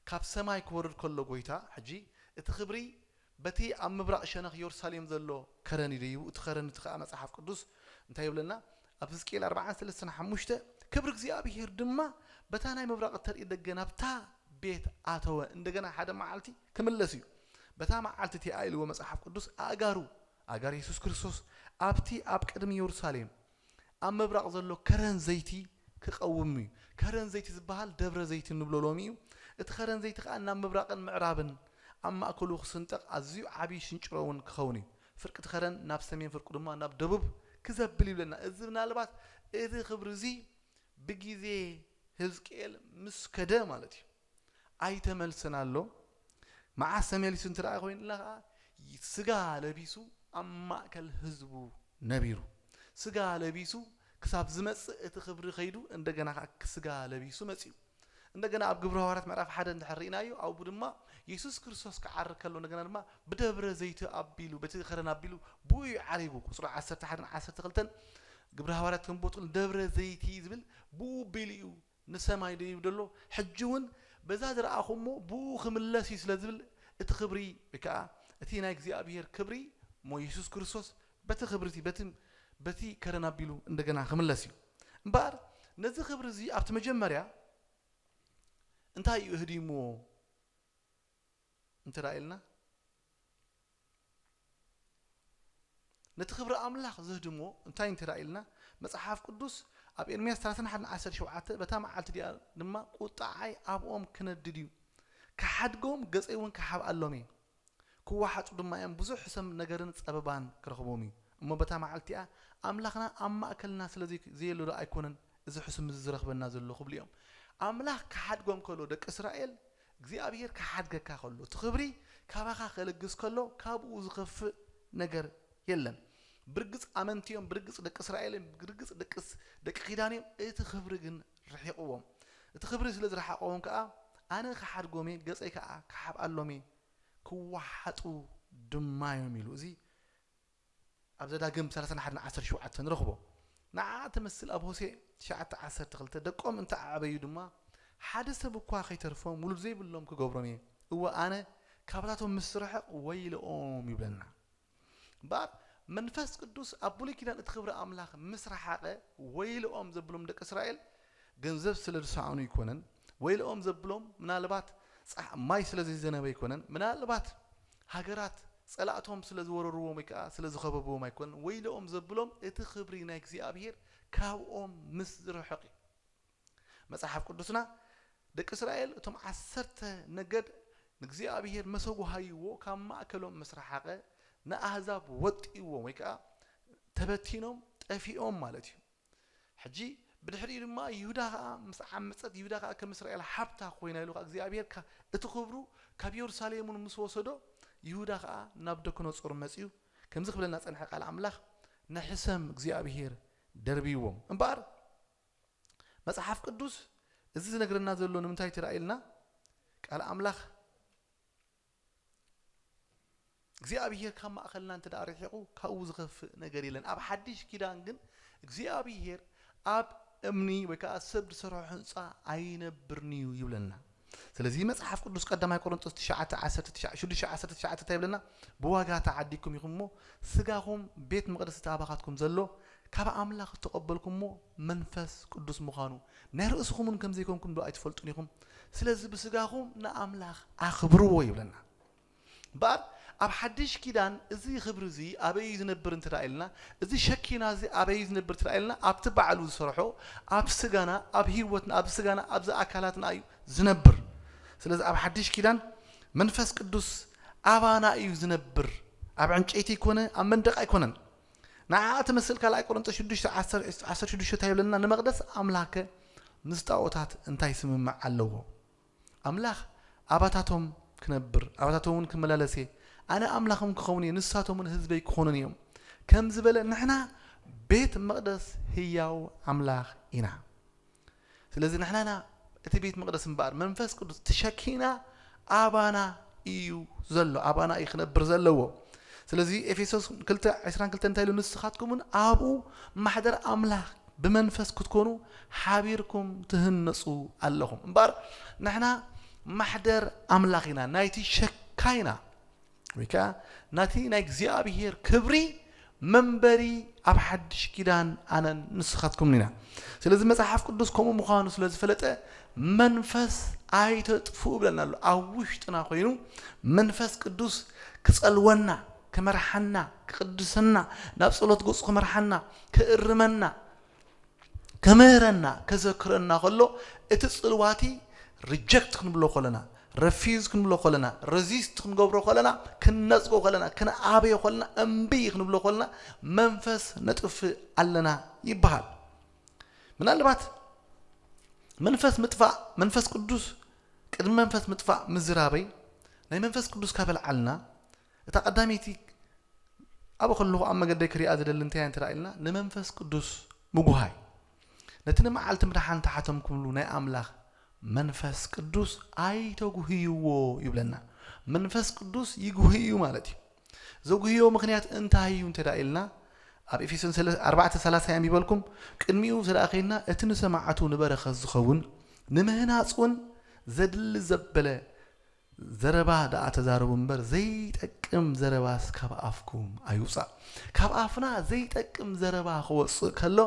ካብ ሰማይ ክወርድ ከሎ ጎይታ፣ ሕጂ እቲ ክብሪ በቲ ኣብ ምብራቕ ሸነኽ የሩሳሌም ዘሎ ከረን ይደይቡ። እቲ ከረን እቲ ኸዓ መጽሓፍ ቅዱስ እንታይ ይብለና? ኣብ ሕዝቅኤል ኣርባዓን ሰለስተን ሓሙሽተ፣ "ክብሪ እግዚኣብሔር ድማ በታ ናይ ምብራቕ እተርኢ ደገ ናብታ ቤት ኣተወ።" እንደገና ሓደ መዓልቲ ክምለስ እዩ። በታ መዓልቲ እቲኣ ኢልዎ መጽሓፍ ቅዱስ፣ ኣእጋሩ፣ ኣእጋር የሱስ ክርስቶስ ኣብቲ ኣብ ቅድሚ የሩሳሌም ኣብ ምብራቕ ዘሎ ከረን ዘይቲ ክቐውም እዩ። ከረን ዘይቲ ዝበሃል ደብረ ዘይቲ እንብሎ ሎሚ እዩ። እቲ ከረን ዘይቲ ከኣ ናብ ምብራቕን ምዕራብን ኣብ ማእከሉ ክስንጠቕ ኣዝዩ ዓብዪ ሽንጭሮ እውን ክኸውን እዩ። ፍርቂ እቲ ከረን ናብ ሰሜን፣ ፍርቁ ድማ ናብ ደቡብ ክዘብል ይብለና። እዚ ምናልባት እዚ ክብሪ እዚ ብግዜ ህዝቅኤል ምስ ከደ ማለት እዩ። ኣይተመልሰን ኣሎ። መዓስ ተመሊሱ እንትረኣ ኮይንና ከኣ ስጋ ለቢሱ ኣብ ማእከል ህዝቡ ነቢሩ። ስጋ ለቢሱ ክሳብ ዝመጽእ እቲ ክብሪ ከይዱ እንደገና ከዓ ስጋ ለቢሱ መጺኡ። እንደገና ኣብ ግብረ ሃዋርያት ምዕራፍ ሓደ እንድሕር ርኢናዮ ኣብኡ ድማ የሱስ ክርስቶስ ክዓርግ ከሎ እንደገና ድማ ብደብረ ዘይቲ ኣቢሉ በቲ ከረን ኣቢሉ ብኡ እዩ ዓሪጉ። ቁፅሪ ዓሰርተ ሓደ ዓሰርተ ክልተን ግብረ ሃዋርያት ከም ቦትል ደብረ ዘይቲ ዝብል ብኡ ኣቢሉ እዩ ንሰማይ ደይብ ደሎ። ሕጂ እውን በዛ ዝረኣኹሞ ብኡ ክምለስ እዩ ስለ ዝብል እቲ ክብሪ ወይ ከዓ እቲ ናይ እግዚኣብሔር ክብሪ እሞ የሱስ ክርስቶስ በቲ ክብሪ በቲ በቲ ከረን ኣቢሉ እንደገና ክምለስ እዩ። እምበኣር ነዚ ክብሪ እዚ ኣብቲ መጀመርያ እንታይ እዩ ህዲምዎ እንተ ኢልና ነቲ ክብሪ ኣምላኽ ዝህድሞ እንታይ እንተ ኢልና መጽሓፍ ቅዱስ ኣብ ኤርምያስ ሰላሳን ሓደን ዓሰርተ ሸውዓተ በታ መዓልቲ ዲኣ ድማ ቁጣዓይ ኣብኦም ክነድድ እዩ፣ ክሓድጎም ገጸይ እውን ክሓብኣሎም እየ። ክወሓጡ ድማ እዮም፣ ብዙሕ ሕሰም ነገርን ጸበባን ክረኽቦም እዩ። እሞ በታ መዓልቲ እያ ኣምላኽና ኣብ ማእከልና ስለ ዘየሎ ዶ ኣይኮነን እዚ ሕሱም እዚ ዝረኽበና ዘሎ ክብሉ እዮም። ኣምላኽ ክሓድጎም ከሎ ደቂ እስራኤል እግዚኣብሔር ክሓድገካ ከሎ እቲ ክብሪ ካባኻ ክልግስ ከሎ ካብኡ ዝኸፍእ ነገር የለን። ብርግጽ ኣመንቲ እዮም፣ ብርግጽ ደቂ እስራኤል እዮም፣ ብርግጽ ደቂ ስ- ደቂ ኪዳን እዮም። እቲ ክብሪ ግን ርሒቕዎም። እቲ ክብሪ ስለ ዝረሓቕዎም ከዓ ኣነ ክሓድጎም እየ፣ ገጸይ ከዓ ክሓብኣሎም እየ፣ ክወሓጡ ድማ እዮም ኢሉ። እዚ ኣብ ዘዳግም ሰላሳን ሓደን ዓሰርተ ሸውዓተ ንረኽቦ። ንዓ ትመስል ኣብ ሆሴ ትሽዓተ ዓሰርተ ክልተ ደቆም እንተ ኣዕበዩ ድማ ሓደ ሰብ እኳ ከይተርፎም ውሉድ ዘይብሎም ክገብሮም እየ። እወ ኣነ ካብታቶም ምስ ርሕቕ ወይልኦም ይብለና። እምበኣር መንፈስ ቅዱስ ኣብ ብሉይ ኪዳን እቲ ክብሪ ኣምላኽ ምስ ረሓቐ ወይልኦም ዘብሎም ደቂ እስራኤል ገንዘብ ስለ ዝሰኣኑ ኣይኮነን። ወይልኦም ዘብሎም ምናልባት ጻሕ- ማይ ስለ ዘይዘነበ ኣይኮነን። ምናልባት ሃገራት ጸላእቶም ስለ ዝወረርዎም ወይ ከዓ ስለ ዝኸበብዎም ኣይኮነን። ወይልኦም ዘብሎም እቲ ክብሪ ናይ እግዚኣብሔር ካብኦም ምስ ዝርሕቕ እዩ። መጽሓፍ ቅዱስና ደቂ እስራኤል እቶም ዓሰርተ ነገድ ንእግዚኣብሔር መሰጉ ሃይዎ ካብ ማእከሎም ምስ ረሓቐ ንኣህዛብ ወጢዎም ወይ ከዓ ተበቲኖም ጠፊኦም ማለት እዩ። ሕጂ ብድሕሪኡ ድማ ይሁዳ ኸዓ ምስ ዓመጸት፣ ይሁዳ ኸዓ ከም እስራኤል ሃብታ ኮይና ኢሉ ኸዓ እግዚኣብሔር ካ- እቲ ክብሩ ካብ የሩሳሌም እውን ምስ ወሰዶ ይሁዳ ኸዓ ናብ ደክኖጾር መጺኡ ከምዚ ክብለና ጸንሐ ቃል ኣምላኽ ንሕሰም እግዚኣብሔር ደርብይዎም። እምበኣር መጽሓፍ ቅዱስ እዚ ዝነግረና ዘሎ ንምንታይ ትራእየልና ቃል ኣምላኽ እግዚኣብሔር ካብ ማእኸልና እንተ ደኣ ርሒቑ ካብኡ ዝኸፍእ ነገር የለን። ኣብ ሓድሽ ኪዳን ግን እግዚኣብሔር ኣብ እምኒ ወይ ከዓ ሰብ ዝሰርሖ ህንፃ ኣይነብርን እዩ ይብለና። ስለዚ መፅሓፍ ቅዱስ ቀዳማይ ቆሮንጦስ ትሽዓተ ዓሰርተ ትሽዓተ ሽዱሽተ ዓሰርተ ትሽዓተ እንታይ ይብለና? ብዋጋ ተዓዲግኩም ኢኹም እሞ ስጋኹም ቤት መቕደስ እቲ ኣባኻትኩም ዘሎ ካብ ኣምላኽ እተቐበልኩሞ መንፈስ ቅዱስ ምዃኑ ናይ ርእስኹምን ከም ዘይኮንኩም ዶ ኣይትፈልጡን ኢኹም? ስለዚ ብስጋኹም ንኣምላኽ ኣኽብርዎ ይብለና። እምበኣር ኣብ ሓድሽ ኪዳን እዚ ክብሪ እዚ ኣበይ እዩ ዝነብር እንተ ደኣ ኢልና፣ እዚ ሸኪና እዚ ኣበይ እዩ ዝነብር እንተ ደኣ ኢልና፣ ኣብቲ ባዕሉ ዝሰርሖ ኣብ ስጋና፣ ኣብ ህይወትና፣ ኣብ ስጋና፣ ኣብዚ ኣካላትና እዩ ዝነብር። ስለዚ ኣብ ሓድሽ ኪዳን መንፈስ ቅዱስ ኣባና እዩ ዝነብር። ኣብ ዕንጨይቲ ኣይኮነ፣ ኣብ መንደቕ ኣይኮነን። ንዓኣ ትመስል ካልኣይ ቆሮንጦስ ሽዱሽተ ዓሰርተ ሽዱሽተ እንታይ ይብለና? ንመቕደስ ኣምላከ ምስ ጣኦታት እንታይ ስምምዕ ኣለዎ? ኣምላኽ ኣባታቶም ክነብር ኣባታቶም እውን ክመላለስ እየ፣ ኣነ ኣምላኽም ክኸውን እየ፣ ንሳቶም እውን ህዝበይ ክኾኑን እዮም ከም ዝበለ ንሕና ቤት መቕደስ ህያው ኣምላኽ ኢና። ስለዚ ንሕናና እቲ ቤት መቕደስ እምበኣር መንፈስ ቅዱስ ተሸኪና ኣባና እዩ ዘሎ፣ ኣባና እዩ ክነብር ዘለዎ። ስለዚ ኤፌሶስ ክልተ ዕስራን ክልተን እንታይ ኢሉ? ንስኻትኩምን ኣብኡ ማሕደር ኣምላኽ ብመንፈስ ክትኮኑ ሓቢርኩም ትህነጹ ኣለኹም። እምበኣር ንሕና ማሕደር ኣምላኽ ኢና፣ ናይቲ ሸካ ኢና። ወይ ከዓ ናቲ ናይ እግዚኣብሔር ክብሪ መንበሪ ኣብ ሓድሽ ኪዳን ኣነን ንስኻትኩምን ኢና። ስለዚ መጽሓፍ ቅዱስ ከምኡ ምዃኑ ስለ ዝፈለጠ መንፈስ ኣይተጥፍኡ ብለና ኣሎ። ኣብ ውሽጥና ኮይኑ መንፈስ ቅዱስ ክጸልወና፣ ክመርሓና፣ ክቕድሰና፣ ናብ ጸሎት ገጹ ክመርሓና፣ ክእርመና፣ ክምህረና፣ ከዘክረና ከሎ እቲ ጽልዋቲ ሪጀክት ክንብሎ ከለና፣ ረፊዝ ክንብሎ ከለና፣ ረዚስት ክንገብሮ ከለና፣ ክንነጽጎ ከለና፣ ክንኣበዮ ከለና፣ እምቢ ክንብሎ ከለና መንፈስ ነጥፍእ ኣለና ይበሃል። ምናልባት መንፈስ ምጥፋእ መንፈስ ቅዱስ ቅድሚ መንፈስ ምጥፋእ ምዝራበይ ናይ መንፈስ ቅዱስ ካበልዓልና እታ ቀዳመይቲ ኣብኡ ከለኹ ኣብ መገደይ ክሪኣ ዝደሊ እንታይ እንተ ኢልና፣ ንመንፈስ ቅዱስ ምጉሃይ። ነቲ ንመዓልቲ ምድሓን ተሓተምኩምሉ ናይ ኣምላኽ መንፈስ ቅዱስ ኣይተጉህይዎ ይብለና። መንፈስ ቅዱስ ይጉህይ እዩ ማለት እዩ። ዘጉህዮ ምኽንያት እንታይ እዩ እንተ ኢልና፣ ኣብ ኤፌሶን ኣርባዕተ ሰላሳ የንቢበልኩም። ቅድሚኡ ስለ ከይድና፣ እቲ ንሰማዕቱ ንበረኸት ዝኸውን ንምህናፅ እውን ዘድሊ ዘበለ ዘረባ ደኣ ተዛረቡ እምበር፣ ዘይጠቅም ዘረባስ ካብ ኣፍኩም ኣይውፃእ። ካብ ኣፍና ዘይጠቅም ዘረባ ክወፅእ ከሎ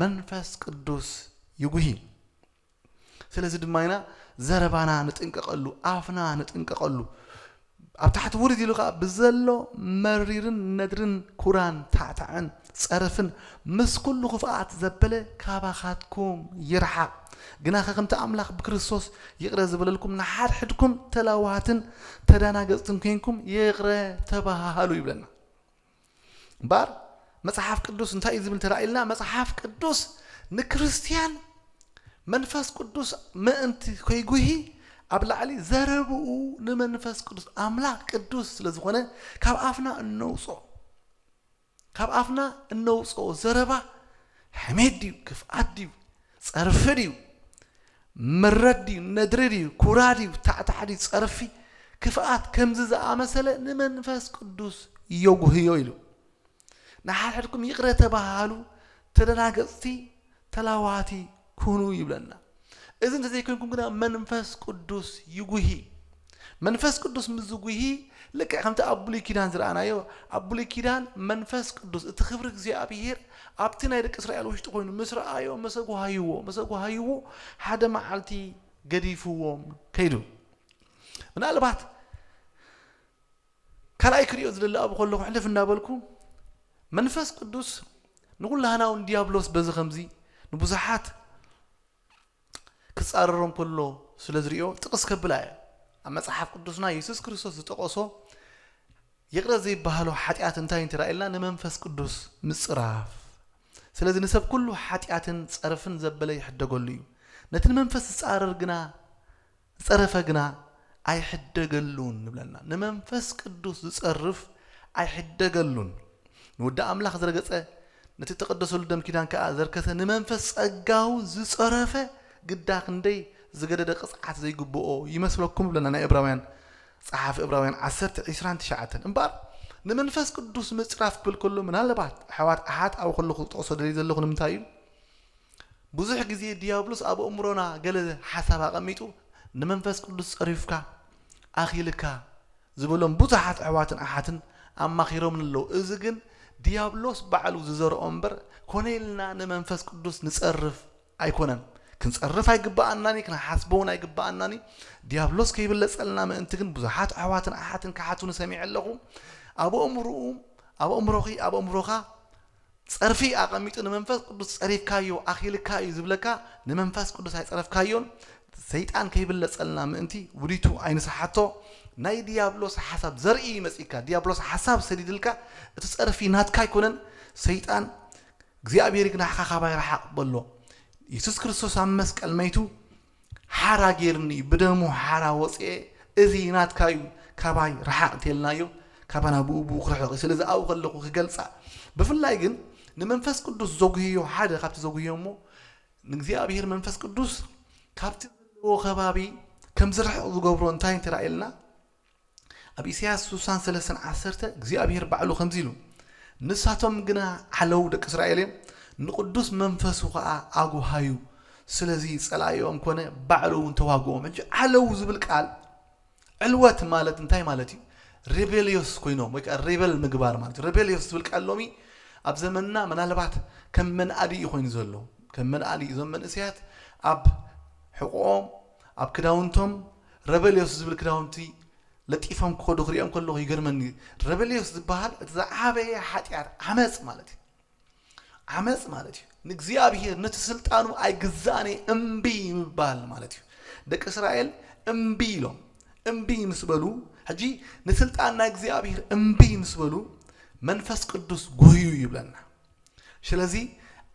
መንፈስ ቅዱስ ይጉሂ። ስለዚ ድማ ኢና ዘረባና ንጥንቀቐሉ፣ ኣፍና ንጥንቀቐሉ። ኣብ ታሕቲ ውርድ ኢሉ ኸዓ ብዘሎ መሪርን ነድርን ኩራን ታዕታዕን ጸርፍን ምስ ኩሉ ክፍኣት ዘበለ ካባኻትኩም ይርሓቕ። ግናኸ ከምቲ ኣምላኽ ብክርስቶስ ይቕረ ዝበለልኩም ንሓድሕድኩም ተላዋሃትን ተዳናገጽትን ኮይንኩም ይቕረ ተባሃሃሉ ይብለና። እምበኣር መጽሓፍ ቅዱስ እንታይ እዩ ዝብል ተራእይልና? መጽሓፍ ቅዱስ ንክርስትያን መንፈስ ቅዱስ ምእንቲ ከይጉሂ ኣብ ላዕሊ ዘረብኡ ንመንፈስ ቅዱስ ኣምላኽ ቅዱስ ስለ ዝኾነ ካብ ኣፍና እነውፅኦ ካብ ኣፍና እነውፅኦ ዘረባ ሕሜት ድዩ? ክፍኣት ድዩ? ጸርፊ ድዩ? ምረት ድዩ? ነድሪ ድዩ? ኩራ ድዩ? ታዕታዕ ድዩ? ጸርፊ፣ ክፍኣት ከምዚ ዝኣመሰለ ንመንፈስ ቅዱስ የጉህዮ ኢሉ። ንሓድሕድኩም ይቕረ ተባሃሉ፣ ተደናገጽቲ፣ ተላዋቲ ኩኑ ይብለና። እዚ እንተዘይኮይንኩም ግና መንፈስ ቅዱስ ይጉሂ። መንፈስ ቅዱስ ምስ ዝጉሂ፣ ልክዕ ከምቲ ኣብ ብሉይ ኪዳን ዝረኣናዮ፣ ኣብ ብሉይ ኪዳን መንፈስ ቅዱስ፣ እቲ ክብሪ እግዚኣብሄር ኣብቲ ናይ ደቂ እስራኤል ውሽጢ ኮይኑ ምስ ረኣዮ፣ መሰ ጓሃይዎ፣ መሰ ጓሃይዎ፣ ሓደ መዓልቲ ገዲፍዎም ከይዱ። ምናልባት ካልኣይ ክሪኦ ዝደሊ ኣብኡ ከለኹ ሕልፍ እናበልኩ፣ መንፈስ ቅዱስ ንኹላህና እውን ዲያብሎስ በዚ ከምዚ ንብዙሓት ክጻረሮም ከሎ ስለ ዝሪኦ ጥቕስ ከብላ እየ። ኣብ መጽሓፍ ቅዱስና የሱስ ክርስቶስ ዝጠቐሶ ይቕረ ዘይበሃሎ ሓጢኣት እንታይ እንተ ኢልና ንመንፈስ ቅዱስ ምጽራፍ። ስለዚ ንሰብ ኩሉ ሓጢኣትን ጸርፍን ዘበለ ይሕደገሉ እዩ። ነቲ ንመንፈስ ዝጻረር ግና ዝጸረፈ ግና ኣይሕደገሉን ንብለና። ንመንፈስ ቅዱስ ዝጸርፍ ኣይሕደገሉን። ንወዲ ኣምላኽ ዝረገጸ፣ ነቲ እተቐደሰሉ ደም ኪዳን ከኣ ዘርከሰ፣ ንመንፈስ ጸጋኡ ዝጸረፈ ግዳ ክንደይ ዝገደደ ቅጽዓት ዘይግብኦ ይመስለኩም ብለና ናይ ዕብራውያን ጸሓፊ ዕብራውያን ዓሰርተ ዒስራን ትሽዓተን። እምበኣር ንመንፈስ ቅዱስ ምጽራፍ ክብል ከሎ ምናልባት ኣሕዋት ኣሓት ኣብኡ ከለኹ ዝጠቕሶ ደልየ ዘለኹ ንምንታይ እዩ? ብዙሕ ግዜ ዲያብሎስ ኣብ ኣእምሮና ገለ ሓሳብ ኣቐሚጡ ንመንፈስ ቅዱስ ጸሪፍካ ኣኺልካ ዝበሎም ብዙሓት ኣሕዋትን ኣሓትን ኣማኺሮምኒ ኣለዉ። እዚ ግን ዲያብሎስ ባዕሉ ዝዘርኦ እምበር ኮነ ኢልና ንመንፈስ ቅዱስ ንጸርፍ ኣይኮነን። ክንጸርፍ ኣይግብኣናን እዩ፣ ክንሓስቦ እውን ኣይግብኣናን እዩ። ዲያብሎስ ከይብለጸልና ምእንቲ ግን ብዙሓት ኣሕዋትን ኣሓትን ክሓቱኒ ሰሚዐ ኣለኹ። ኣብ ኣእምሮኡ ኣብ ኣእምሮኺ ኣብ ኣእምሮኻ ጸርፊ ኣቐሚጡ ንመንፈስ ቅዱስ ጸሪፍካዮ ኣኺልካ እዩ ዝብለካ፣ ንመንፈስ ቅዱስ ኣይጸረፍካዮን። ሰይጣን ከይብለጸልና ምእንቲ ውዲቱ ኣይንስሓቶ። ናይ ዲያብሎስ ሓሳብ ዘርኢ መጺእካ ዲያብሎስ ሓሳብ ሰዲድልካ እቲ ጸርፊ ናትካ ኣይኮነን። ሰይጣን እግዚኣብሔር ግናሕካ ካባይ ረሓቕ በሎ። የሱስ ክርስቶስ ኣብ መስቀል መይቱ ሓራ ጌርኒ እዩ፣ ብደሙ ሓራ ወፅኤ፣ እዚ ናትካ እዩ፣ ካባይ ረሓቕ እንተልናዮ ካባና ብኡ ብኡ ክርሕቕ እዩ። ስለዚ ኣብኡ ከለኹ ክገልፃ፣ ብፍላይ ግን ንመንፈስ ቅዱስ ዘጉህዮ ሓደ ካብቲ ዘጉህዮ እሞ ንእግዚኣብሔር መንፈስ ቅዱስ ካብቲ ዘለዎ ከባቢ ከም ዝርሕቕ ዝገብሮ እንታይ እንተ ኢልና ኣብ ኢሳያስ ስሳን ሰለስተን ዓሰርተ እግዚኣብሔር ባዕሉ ከምዚ ኢሉ፣ ንሳቶም ግና ዓለው፣ ደቂ እስራኤል እዮም፣ ንቅዱስ መንፈሱ ኸዓ ኣጉሃዩ። ስለዚ ጸላኢኦም ኮነ፣ ባዕሉ እውን ተዋግኦም። ሕጂ ዓለው ዝብል ቃል ዕልወት ማለት እንታይ ማለት እዩ? ሬቤልዮስ ኮይኖም ወይ ከዓ ሬበል ምግባር ማለት እዩ። ሬቤልዮስ ዝብል ቃል ሎሚ ኣብ ዘመንና ምናልባት ከም መንኣዲ እዩ ኮይኑ ዘሎ። ከም መንኣዲ እዞም መንእሰያት ኣብ ሕቆኦም ኣብ ክዳውንቶም ረበልዮስ ዝብል ክዳውንቲ ለጢፎም ክኸዱ ክሪኦም ከለኹ ይገርመኒ። ረበልዮስ ዝበሃል እቲ ዝዓበየ ሓጢኣት ዓመፅ ማለት እዩ። ዓመፅ ማለት እዩ ንእግዚኣብሔር ነቲ ስልጣኑ ኣይግዛእን እየ እምቢ ምባል ማለት እዩ። ደቂ እስራኤል እምቢ ኢሎም እምቢ ምስ በሉ ሕጂ ንስልጣን ናይ እግዚኣብሔር እምቢ ምስ በሉ መንፈስ ቅዱስ ጎዩ ይብለና። ስለዚ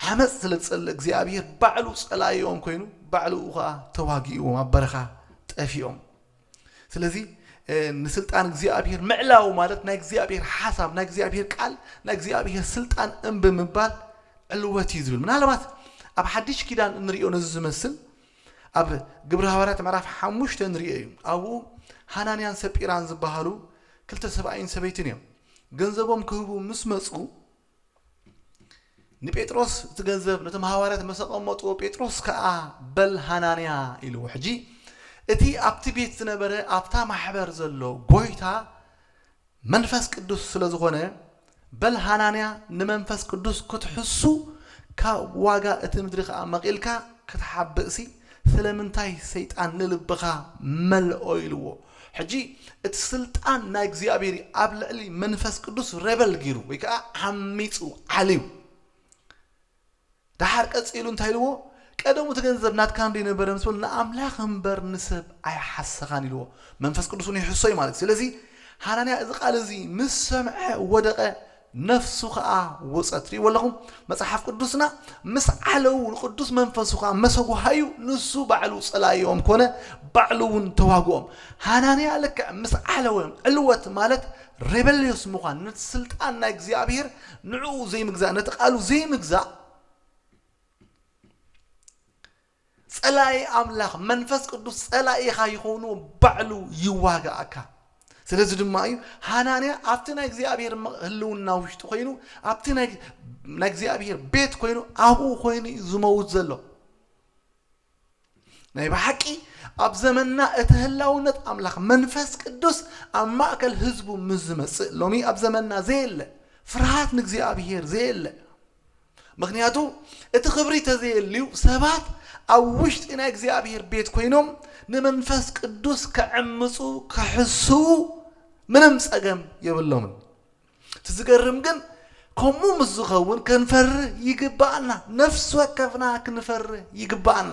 ዓመፅ ስለ ዝፀልእ እግዚኣብሔር ባዕሉ ፀላኢኦም ኮይኑ ባዕሉ ከዓ ተዋጊእዎም ኣብ በረኻ ጠፊኦም። ስለዚ ንስልጣን እግዚኣብሔር ምዕላው ማለት ናይ እግዚኣብሔር ሓሳብ፣ ናይ እግዚኣብሔር ቃል፣ ናይ እግዚኣብሔር ስልጣን እምቢ ምባል ዕልወት እዩ ዝብል። ምናልባት ኣብ ሓድሽ ኪዳን እንሪኦ ነዚ ዝመስል ኣብ ግብሪ ሃዋርያት ምዕራፍ ሓሙሽተ ንሪኦ እዩ። ኣብኡ ሃናንያን ሰጲራን ዝበሃሉ ክልተ ሰብኣይን ሰበይትን እዮም። ገንዘቦም ክህቡ ምስ መፁ ንጴጥሮስ እቲ ገንዘብ ነቶም ሃዋርያት መሰ ቀመጥዎ፣ ጴጥሮስ ከኣ በል ሃናንያ ኢልዎ። ሕጂ እቲ ኣብቲ ቤት ዝነበረ ኣብታ ማሕበር ዘሎ ጎይታ መንፈስ ቅዱስ ስለ ዝኾነ በል ሃናንያ ንመንፈስ ቅዱስ ክትሕሱ ካብ ዋጋ እቲ ምድሪ ከኣ መቒልካ ክትሓብእሲ ስለምንታይ ሰይጣን ንልብኻ መልኦ ኢልዎ። ሕጂ እቲ ስልጣን ናይ እግዚኣብሔር እዩ። ኣብ ልዕሊ መንፈስ ቅዱስ ሬበል ገይሩ ወይ ከዓ ዓሚፁ ዓልዩ። ደሓር ቀፂሉ እንታይ ኢልዎ? ቀደሙ እቲ ገንዘብ ናትካ እንዶ ነበረ ምስ በሉ ንኣምላኽ እምበር ንሰብ ኣይሓሰኻን ኢልዎ። መንፈስ ቅዱስ እውን ይሕሶ እዩ ማለት እዩ። ስለዚ ሃናንያ እዚ ቃል እዚ ምስ ሰምዐ ወደቐ፣ ነፍሱ ኸዓ ወፀት። ሪእዎ ኣለኹም፣ መፅሓፍ ቅዱስና ምስ ዓለው ንቅዱስ መንፈሱ ኸዓ መሰጉሃዩ ንሱ ባዕሉ ፀላኢኦም ኮነ፣ ባዕሉ እውን ተዋግኦም። ሃናንያ ልክዕ ምስ ዓለወ፣ ዕልወት ማለት ሬበልዮስ ምዃን፣ ነቲ ስልጣን ናይ እግዚኣብሔር ንዕኡ ዘይምግዛእ፣ ነቲ ቃሉ ዘይምግዛእ፣ ጸላኢ ኣምላኽ መንፈስ ቅዱስ ጸላኢኻ ይኸውን፣ ባዕሉ ይዋጋኣካ። ስለዚ ድማ እዩ ሃናንያ ኣብቲ ናይ እግዚኣብሔር መ-፣ ህልውና ውሽጢ ኮይኑ፣ ኣብቲ ናይ፣ ናይ እግዚኣብሔር ቤት ኮይኑ፣ ኣብኡ ኮይኑ እዩ ዝመውት ዘሎ። ናይ ብሓቂ ኣብ ዘመንና እቲ ህላውነት ኣምላኽ መንፈስ ቅዱስ ኣብ ማእከል ህዝቡ ምስ ዝመጽእ፣ ሎሚ ኣብ ዘመንና ዘየለ ፍርሃት ንእግዚኣብሔር ዘየለ። ምኽንያቱ እቲ ክብሪ ተዘየልዩ ሰባት ኣብ ውሽጢ ናይ እግዚኣብሔር ቤት ኮይኖም ንመንፈስ ቅዱስ ከዕምጹ ክሕስዉ ምንም ጸገም የብሎምን። እቲ ዝገርም ግን ከምኡ ምስ ዝኸውን ክንፈርህ ይግባኣና። ነፍሲ ወከፍና ክንፈርህ ይግባኣና።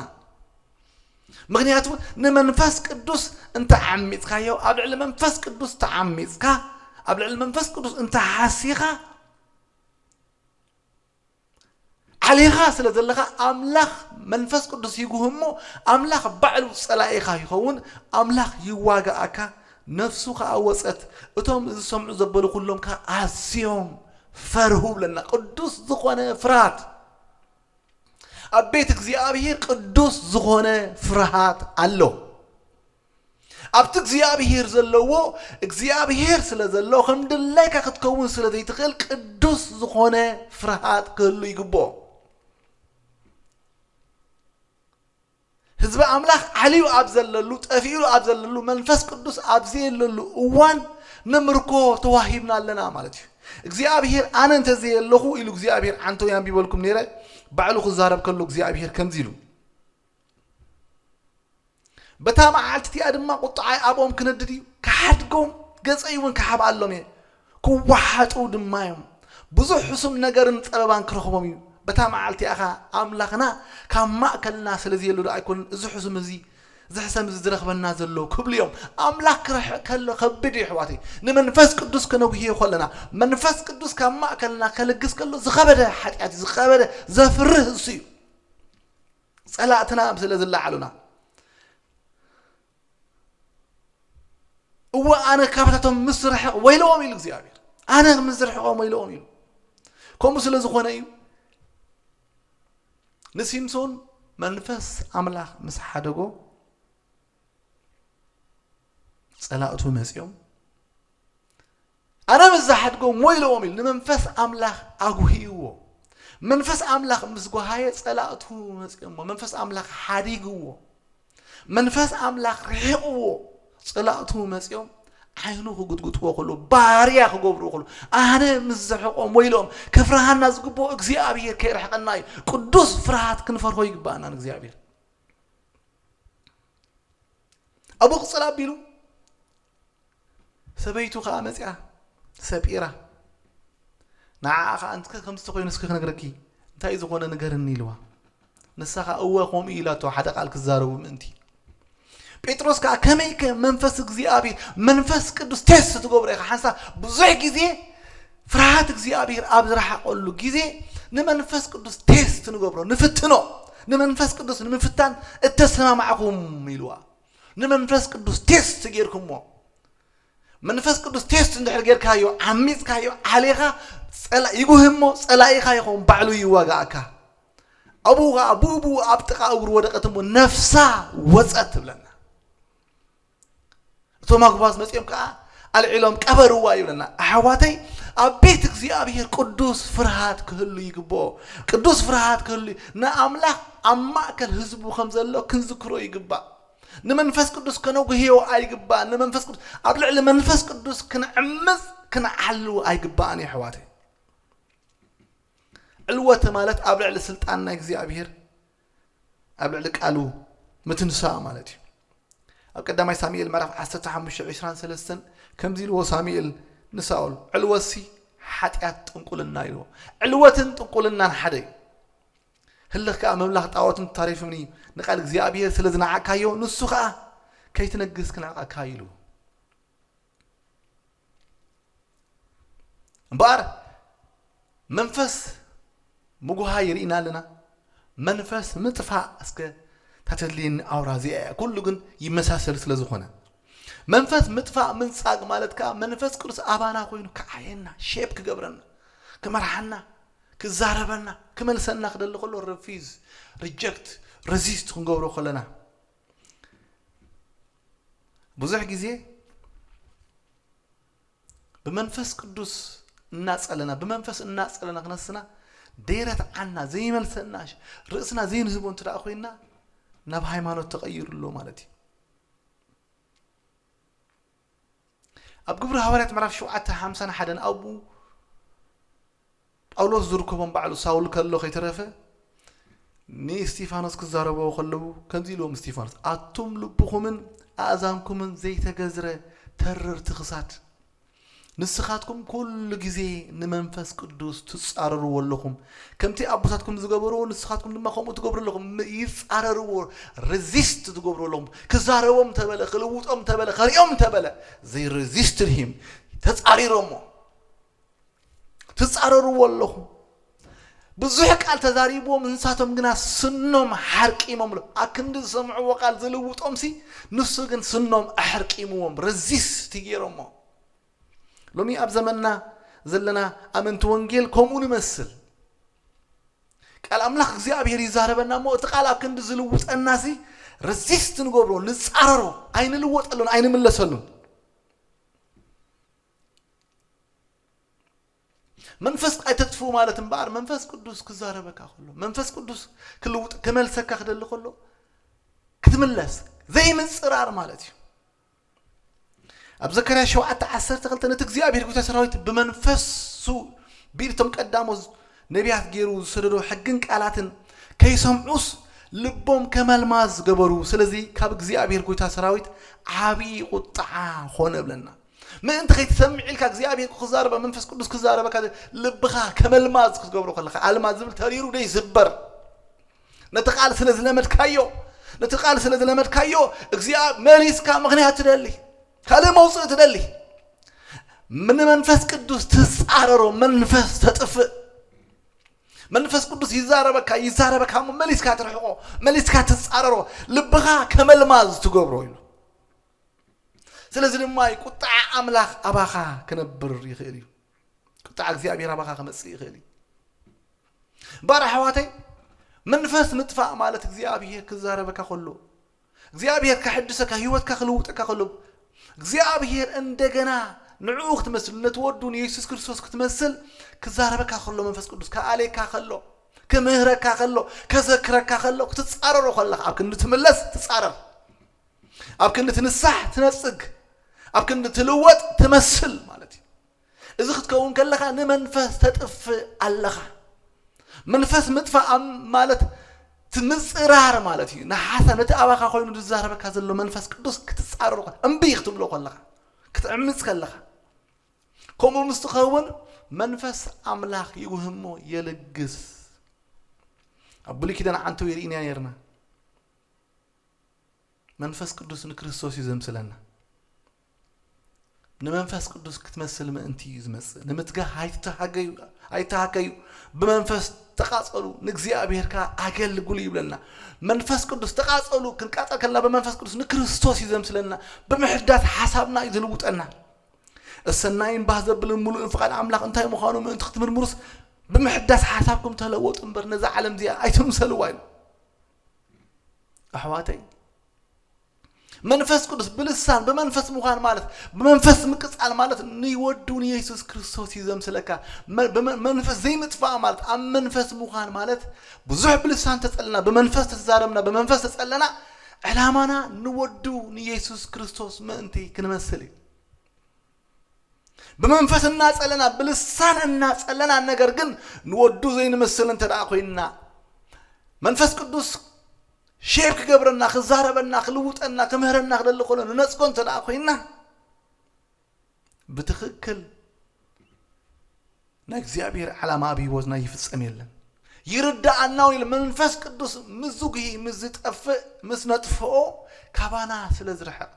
ምኽንያቱ ንመንፈስ ቅዱስ እንተ ዓሚጽካዮ፣ ኣብ ልዕሊ መንፈስ ቅዱስ ተዓሚጽካ፣ ኣብ ልዕሊ መንፈስ ቅዱስ እንተ ሓሲኻ፣ ዓሊኻ ስለ ዘለኻ ኣምላኽ መንፈስ ቅዱስ ይጉህ እሞ ኣምላኽ ባዕሉ ጸላኢኻ ይኸውን፣ ኣምላኽ ይዋጋኣካ። ነፍሱ ኸኣ ወጸት። እቶም ዝሰምዑ ዘበሉ ኩሎም ከኣ ኣዝዮም ፈርሁ ብለና። ቅዱስ ዝኾነ ፍርሃት። ኣብ ቤት እግዚኣብሔር ቅዱስ ዝኾነ ፍርሃት ኣሎ። ኣብቲ እግዚኣብሔር ዘለዎ እግዚኣብሔር ስለ ዘሎ ከም ድላይካ ክትከውን ስለ ዘይትኽእል ቅዱስ ዝኾነ ፍርሃት ክህሉ ይግብኦ። ህዝቢ ኣምላኽ ዓልዩ ኣብ ዘለሉ፣ ጠፊኡ ኣብ ዘለሉ፣ መንፈስ ቅዱስ ኣብ ዘየለሉ እዋን ንምርኮ ተዋሂብና ኣለና ማለት እዩ። እግዚኣብሔር ኣነ እንተዘየለኹ ኢሉ እግዚኣብሔር ዓንተው ኣንቢበልኩም ነይረ። ባዕሉ ክዛረብ ከሎ እግዚኣብሔር ከምዚ ኢሉ በታ መዓልቲ እቲኣ ድማ ቁጥዓይ ኣብኦም ክነድድ እዩ፣ ክሓድጎም፣ ገጸይ እውን ክሓብኣሎም እየ፣ ክወሓጡ ድማ እዮም። ብዙሕ ሕሱም ነገርን ጸበባን ክረኽቦም እዩ። በታ መዓልቲ እቲኣ ኸኣ ኣምላኽና ካብ ማእከልና ስለ ዘየሎ ዶ ኣይኮነን እዚ ሕሱም እዚ፣ እዚ ሕሰም እዚ ዝረኽበና ዘሎ ክብሉ እዮም። ኣምላኽ ክርሕቕ ከሎ ከቢድ እዩ ኣሕዋተይ። ንመንፈስ ቅዱስ ከነጉህዮ ከለና፣ መንፈስ ቅዱስ ካብ ማእከልና ከልግስ ከሎ ዝኸበደ ሓጢኣት እዩ፣ ዝኸበደ ዘፍርህ እሱ እዩ። ጸላእትና ስለ ዝለዓሉና። እወ ኣነ ካብታቶም ምስ ርሕቕ ወይለዎም ኢሉ እግዚኣብሔር። ኣነ ምስ ዝርሕቖም ወይለዎም ኢሉ። ከምኡ ስለ ዝኾነ እዩ ንሲምሶን መንፈስ ኣምላኽ ምስ ሓደጎ ጸላእቱ መጺኦም ኣነ ምስ ዝሓድጎም ወይለዎም ኢሉ ንመንፈስ ኣምላኽ ኣጉህይዎ። መንፈስ ኣምላኽ ምስ ጓሃየ ጸላእቱ መጺኦሞ። መንፈስ ኣምላኽ ሓዲግዎ። መንፈስ ኣምላኽ ርሒቕዎ። ጸላእቱ መጺኦም ዓይኑ ክጉጥጉጥዎ ከሎ፣ ባርያ ክገብርዎ ከሎ፣ ኣነ ምስ ዝርሕቖም ወይሎም። ከፍርሃና ዝግብኦ እግዚኣብሔር ከይርሕቐና እዩ። ቅዱስ ፍርሃት ክንፈርሆ ይግብኣና ንእግዚኣብሔር። ኣብኡ ቅጽል ኣቢሉ ሰበይቱ ኸኣ መጺኣ ሰጲራ። ንዓኣ ኸኣ እንተ ከምዚ ተኾይኑ እስኪ ክነግረኪ እንታይ ዝኾነ ንገርኒ ኢልዋ። ንሳ ኸኣ እወ ከምኡ ኢላቶ ሓደ ቃል ክዛረቡ ምእንቲ። ጴጥሮስ ከኣ ከመይከ መንፈስ እግዚኣብሔር መንፈስ ቅዱስ ቴስት ትገብሮ ኢኻ ሓንሳብ ብዙሕ ግዜ ፍርሃት እግዚኣብሔር ኣብ ዝረሓቐሉ ግዜ ንመንፈስ ቅዱስ ቴስት ንገብሮ ንፍትኖ ንመንፈስ ቅዱስ ንምፍታን እተሰማማዕኹም ኢልዋ። ንመንፈስ ቅዱስ ቴስት ጌርኩሞ። መንፈስ ቅዱስ ቴስት እንድሕር ጌርካዮ፣ ዓሚጽካዮ፣ ዓሌኻ፣ ጸላ-፣ ይጉህሞ፣ ጸላኢኻ ይኸውን፣ ባዕሉ ይዋጋእካ። ኣብኡ ኸዓ ብኡ ብኡ ኣብ ጥቓ እግሩ ወደቐት እሞ ነፍሳ ወጸት ትብለና። እቶም ኣጉባዝ መጺኦም ከኣ ኣልዒሎም ቀበርዋ ይብለና። ኣሕዋተይ፣ ኣብ ቤት እግዚኣብሔር ቅዱስ ፍርሃት ክህሉ ይግብኦ። ቅዱስ ፍርሃት ክህሉ፣ ንኣምላኽ ኣብ ማእከል ህዝቡ ከም ዘሎ ክንዝክሮ ይግባእ። ንመንፈስ ቅዱስ ከነጉህዮ ኣይግባእ። ንመንፈስ ቅዱስ፣ ኣብ ልዕሊ መንፈስ ቅዱስ ክንዕምጽ፣ ክንዓሉ ኣይግባእን እዩ ኣሕዋተይ። ዕልወት ማለት ኣብ ልዕሊ ስልጣን ናይ እግዚኣብሔር፣ ኣብ ልዕሊ ቃሉ ምትንሳእ ማለት እዩ። ኣብ ቀዳማይ ሳሙኤል ምዕራፍ ዓሰርተ ሓሙሽተ ዕስራን ሰለስተን ከምዚ ኢልዎ ሳሙኤል ንሳኦል፣ "ዕልወትሲ ሓጢኣት ጥንቁልና" ኢልዎ። ዕልወትን ጥንቁልናን ሓደ እዩ። ህልኽ ከኣ ምምላኽ ጣዖትን ተሪፍኒ፣ ንቃል እግዚኣብሔር ስለ ዝነዓቅካዮ፣ ንሱ ከኣ ከይትነግስ ክነዕቀካ ኢሉ። እምበኣር መንፈስ ምጉሃይ ርኢና ኣለና። መንፈስ ምጥፋእ እስከ ታተድልየኒ ኣውራ እዚኣ እያ። ኩሉ ግን ይመሳሰል ስለ ዝኾነ። መንፈስ ምጥፋእ ምንጻግ ማለት ከኣ መንፈስ ቅዱስ ኣባና ኮይኑ ክዓየና፣ ሼፕ ክገብረና፣ ክመርሓና፣ ክዛረበና፣ ክመልሰና ክደሊ ከሎ ረፊዝ፣ ሪጀክት፣ ረዚስት ክንገብሮ ከለና ብዙሕ ግዜ ብመንፈስ ቅዱስ እናጸለና፣ ብመንፈስ እናጸለና ክነስና፣ ዘይረትዓና፣ ዘይመልሰና፣ ርእስና ዘይንህቦ እንተ ደኣ ኮይንና፣ ናብ ሃይማኖት ተቐይሩ ኣሎ ማለት እዩ። ኣብ ግብሪ ሃዋርያት ምዕራፍ ሸውዓተ ሓምሳን ሓደን ኣብኡ ጳውሎስ ዝርከቦም ባዕሉ ሳውል ከሎ ከይተረፈ ንእስጢፋኖስ ክዛረብዎ ከለዉ ከምዚ ኢልዎም እስጢፋኖስ፣ "ኣቱም ልብኹምን ኣእዛንኩምን ዘይተገዝረ ተረርቲ ክሳድ፣ ንስኻትኩም ኩሉ ግዜ ንመንፈስ ቅዱስ ትጻረርዎ ኣለኹም። ከምቲ ኣቦታትኩም ዝገበርዎ ንስኻትኩም ድማ ከምኡ ትገብሩ ኣለኹም." ም-፣ ይጻረርዎ፣ ሬዚስት ትገብሩ ኣለኹም። ክዛረቦም ተበለ፣ ክልውጦም ተበለ፣ ከሪኦም ተበለ፣ they resisted him፣ ተጻሪሮሞ። ትጻረርዎ ኣለኹም። ብዙሕ ቃል ተዛሪብዎም፣ ንሳቶም ግና ስኖም ሓርቂሞም ኣሎ። ኣክንዲ ዝሰምዕዎ ቃል ዝልውጦምሲ፣ ንሱ ግን ስኖም ኣሕርቂምዎም፣ ረዚስት ገይሮሞ። ሎሚ ኣብ ዘመንና ዘለና ኣመንቲ ወንጌል ከምኡ ንመስል። ቃል ኣምላኽ እግዚኣብሔር ይዛረበና እሞ፣ እቲ ቃል ኣብ ክንዲ ዝልውጠናሲ፣ ረዚስት ንገብሮ፣ ንጻረሮ፣ ኣይንልወጠሉን፣ ኣይንምለሰሉን። መንፈስ ኣይተጥፍኡ ማለት እምበኣር፣ መንፈስ ቅዱስ ክዛረበካ ከሎ፣ መንፈስ ቅዱስ ክልውጥ፣ ክመልሰካ ክደሊ ከሎ፣ ክትምለስ፣ ዘይምጽራር ማለት እዩ። ኣብ ዘካርያስ ሸውዓተ ዓሰርተ ክልተ፣ ነቲ እግዚኣብሔር ጐይታ ሰራዊት ብመንፈሱ ብኢድ እቶም ቀዳሞት ነቢያት ገይሩ ዝሰደዶ ሕግን ቃላትን ከይሰምዑስ፣ ልቦም ከመልማዝ ገበሩ። ስለዚ ካብ እግዚኣብሔር ጐይታ ሰራዊት ዓብዪ ቁጥዓ ኾነ እብለና። ምእንቲ ከይትሰምዕ ኢልካ እግዚኣብሔር ክዛረበ፣ መንፈስ ቅዱስ ክዛረበካ፣ ልብኻ ከመልማዝ ክትገብሮ ከለኻ፣ ኣልማዝ ዝብል ተሪሩ ደይስበር። ነቲ ቃል ስለ ዝለመድካዮ፣ ነቲ ቃል ስለ ዝለመድካዮ፣ እግዚኣብሔር መሊስካ ምኽንያት ትደሊ፣ ካልእ መውፅእ ትደሊ። ንመንፈስ ቅዱስ ትጻረሮ፣ መንፈስ ተጥፍእ። መንፈስ ቅዱስ ይዛረበካ፣ ይዛረበካ እሞ መሊስካ ትርሕቆ፣ መሊስካ ትጻረሮ፣ ልብኻ ከመልማዝ ትገብሮ ኢሉ። ስለዚ ድማ እዩ ቁጥዓ ኣምላኽ ኣባኻ ክነብር ይኽእል እዩ። ቁጥዓ እግዚኣብሔር ኣባኻ ክመጽእ ይኽእል እዩ። እምበኣር ኣሕዋተይ፣ መንፈስ ምጥፋእ ማለት እግዚኣብሔር ክዛረበካ ከሎ፣ እግዚኣብሔር ከሐድሰካ፣ ህይወትካ ክልውጠካ ከሎ፣ እግዚኣብሔር እንደገና ንዕኡ ክትመስል፣ ነቲ ወዱ ንየሱስ ክርስቶስ ክትመስል ክዛረበካ ከሎ፣ መንፈስ ቅዱስ ከኣልየካ ከሎ፣ ክምህረካ ከሎ፣ ከዘክረካ ከሎ፣ ክትጻረሮ ከለኻ፣ ኣብ ክንዲ ትምለስ ትጻረር፣ ኣብ ክንዲ ትንሳሕ ትነጽግ፣ ኣብ ክንዲ ትልወጥ ትመስል ማለት እዩ። እዚ ክትከውን ከለኻ ንመንፈስ ተጥፍእ ኣለኻ። መንፈስ ምጥፋእ ኣም-፣ ማለት እቲ ምጽራር ማለት እዩ። ንሓሳብ ነቲ ኣባኻ ኮይኑ ዝዛረበካ ዘሎ መንፈስ ቅዱስ ክትጻረሮ ከ-፣ እምቢ ክትብሎ ከለኻ፣ ክትዕምጽ ከለኻ፣ ከምኡ ምስ ትኸውን መንፈስ ኣምላኽ ይጉህሞ የልግስ። ኣብ ብሉይ ኪዳን ዓንተው የርኢና ነርና። መንፈስ ቅዱስ ንክርስቶስ እዩ ዘምስለና። ንመንፈስ ቅዱስ ክትመስል ምእንቲ እዩ ዝመጽእ። ንምትጋህ ኣይትተሃገዩ፣ ኣይተሃከዩ። ብመንፈስ ተቃጸሉ፣ ንእግዚኣብሔር ከኣ ኣገልግሉ ይብለና። መንፈስ ቅዱስ ተቃጸሉ፣ ክንቃጸል ከለና ብመንፈስ ቅዱስ ንክርስቶስ እዩ ዘምስለና። ብምሕዳስ ሓሳብና እዩ ዝልውጠና። እሰናይን ባህ ዘብልን ምሉእን ፍቓድ ኣምላኽ እንታይ ምዃኑ ምእንቲ ክትምርምሩስ፣ ብምሕዳስ ሓሳብኩም ተለወጡ እምበር፣ ነዛ ዓለም እዚኣ ኣይትምሰልዋ ኢሉ። ኣሕዋተይ፣ መንፈስ ቅዱስ ብልሳን፣ ብመንፈስ ምዃን ማለት፣ ብመንፈስ ምቅጻል ማለት ንወዱ ንየሱስ ክርስቶስ እዩ ዘምስለካ። መ-፣ ብመ-፣ መንፈስ ዘይምጥፋእ ማለት ኣብ መንፈስ ምዃን ማለት ብዙሕ ብልሳን ተጸለና፣ ብመንፈስ ተዛረብና፣ ብመንፈስ ተጸለና፣ ዕላማና ንወዱ ንየሱስ ክርስቶስ ምእንቲ ክንመስል እዩ። ብመንፈስ እናጸለና፣ ብልሳን እናጸለና፣ ነገር ግን ንወዱ ዘይንመስል እንተ ደኣ ኮይንና፣ መንፈስ ቅዱስ ሼፕ ክገብረና፣ ክዛረበና፣ ክልውጠና፣ ክምህረና ክደሊ ከሎ ንነጽጎ እንተ ደኣ ኮይንና፣ ብትኽክል ናይ እግዚኣብሔር ዓላማ ኣብ ህይወትና ይፍጸም የለን። ይርዳኣና እውን የለን። መንፈስ ቅዱስ ምስ ዝጉሂ፣ ምስ ዝጠፍእ፣ ምስ ነጥፍኦ ካባና ስለ ዝርሕቕ።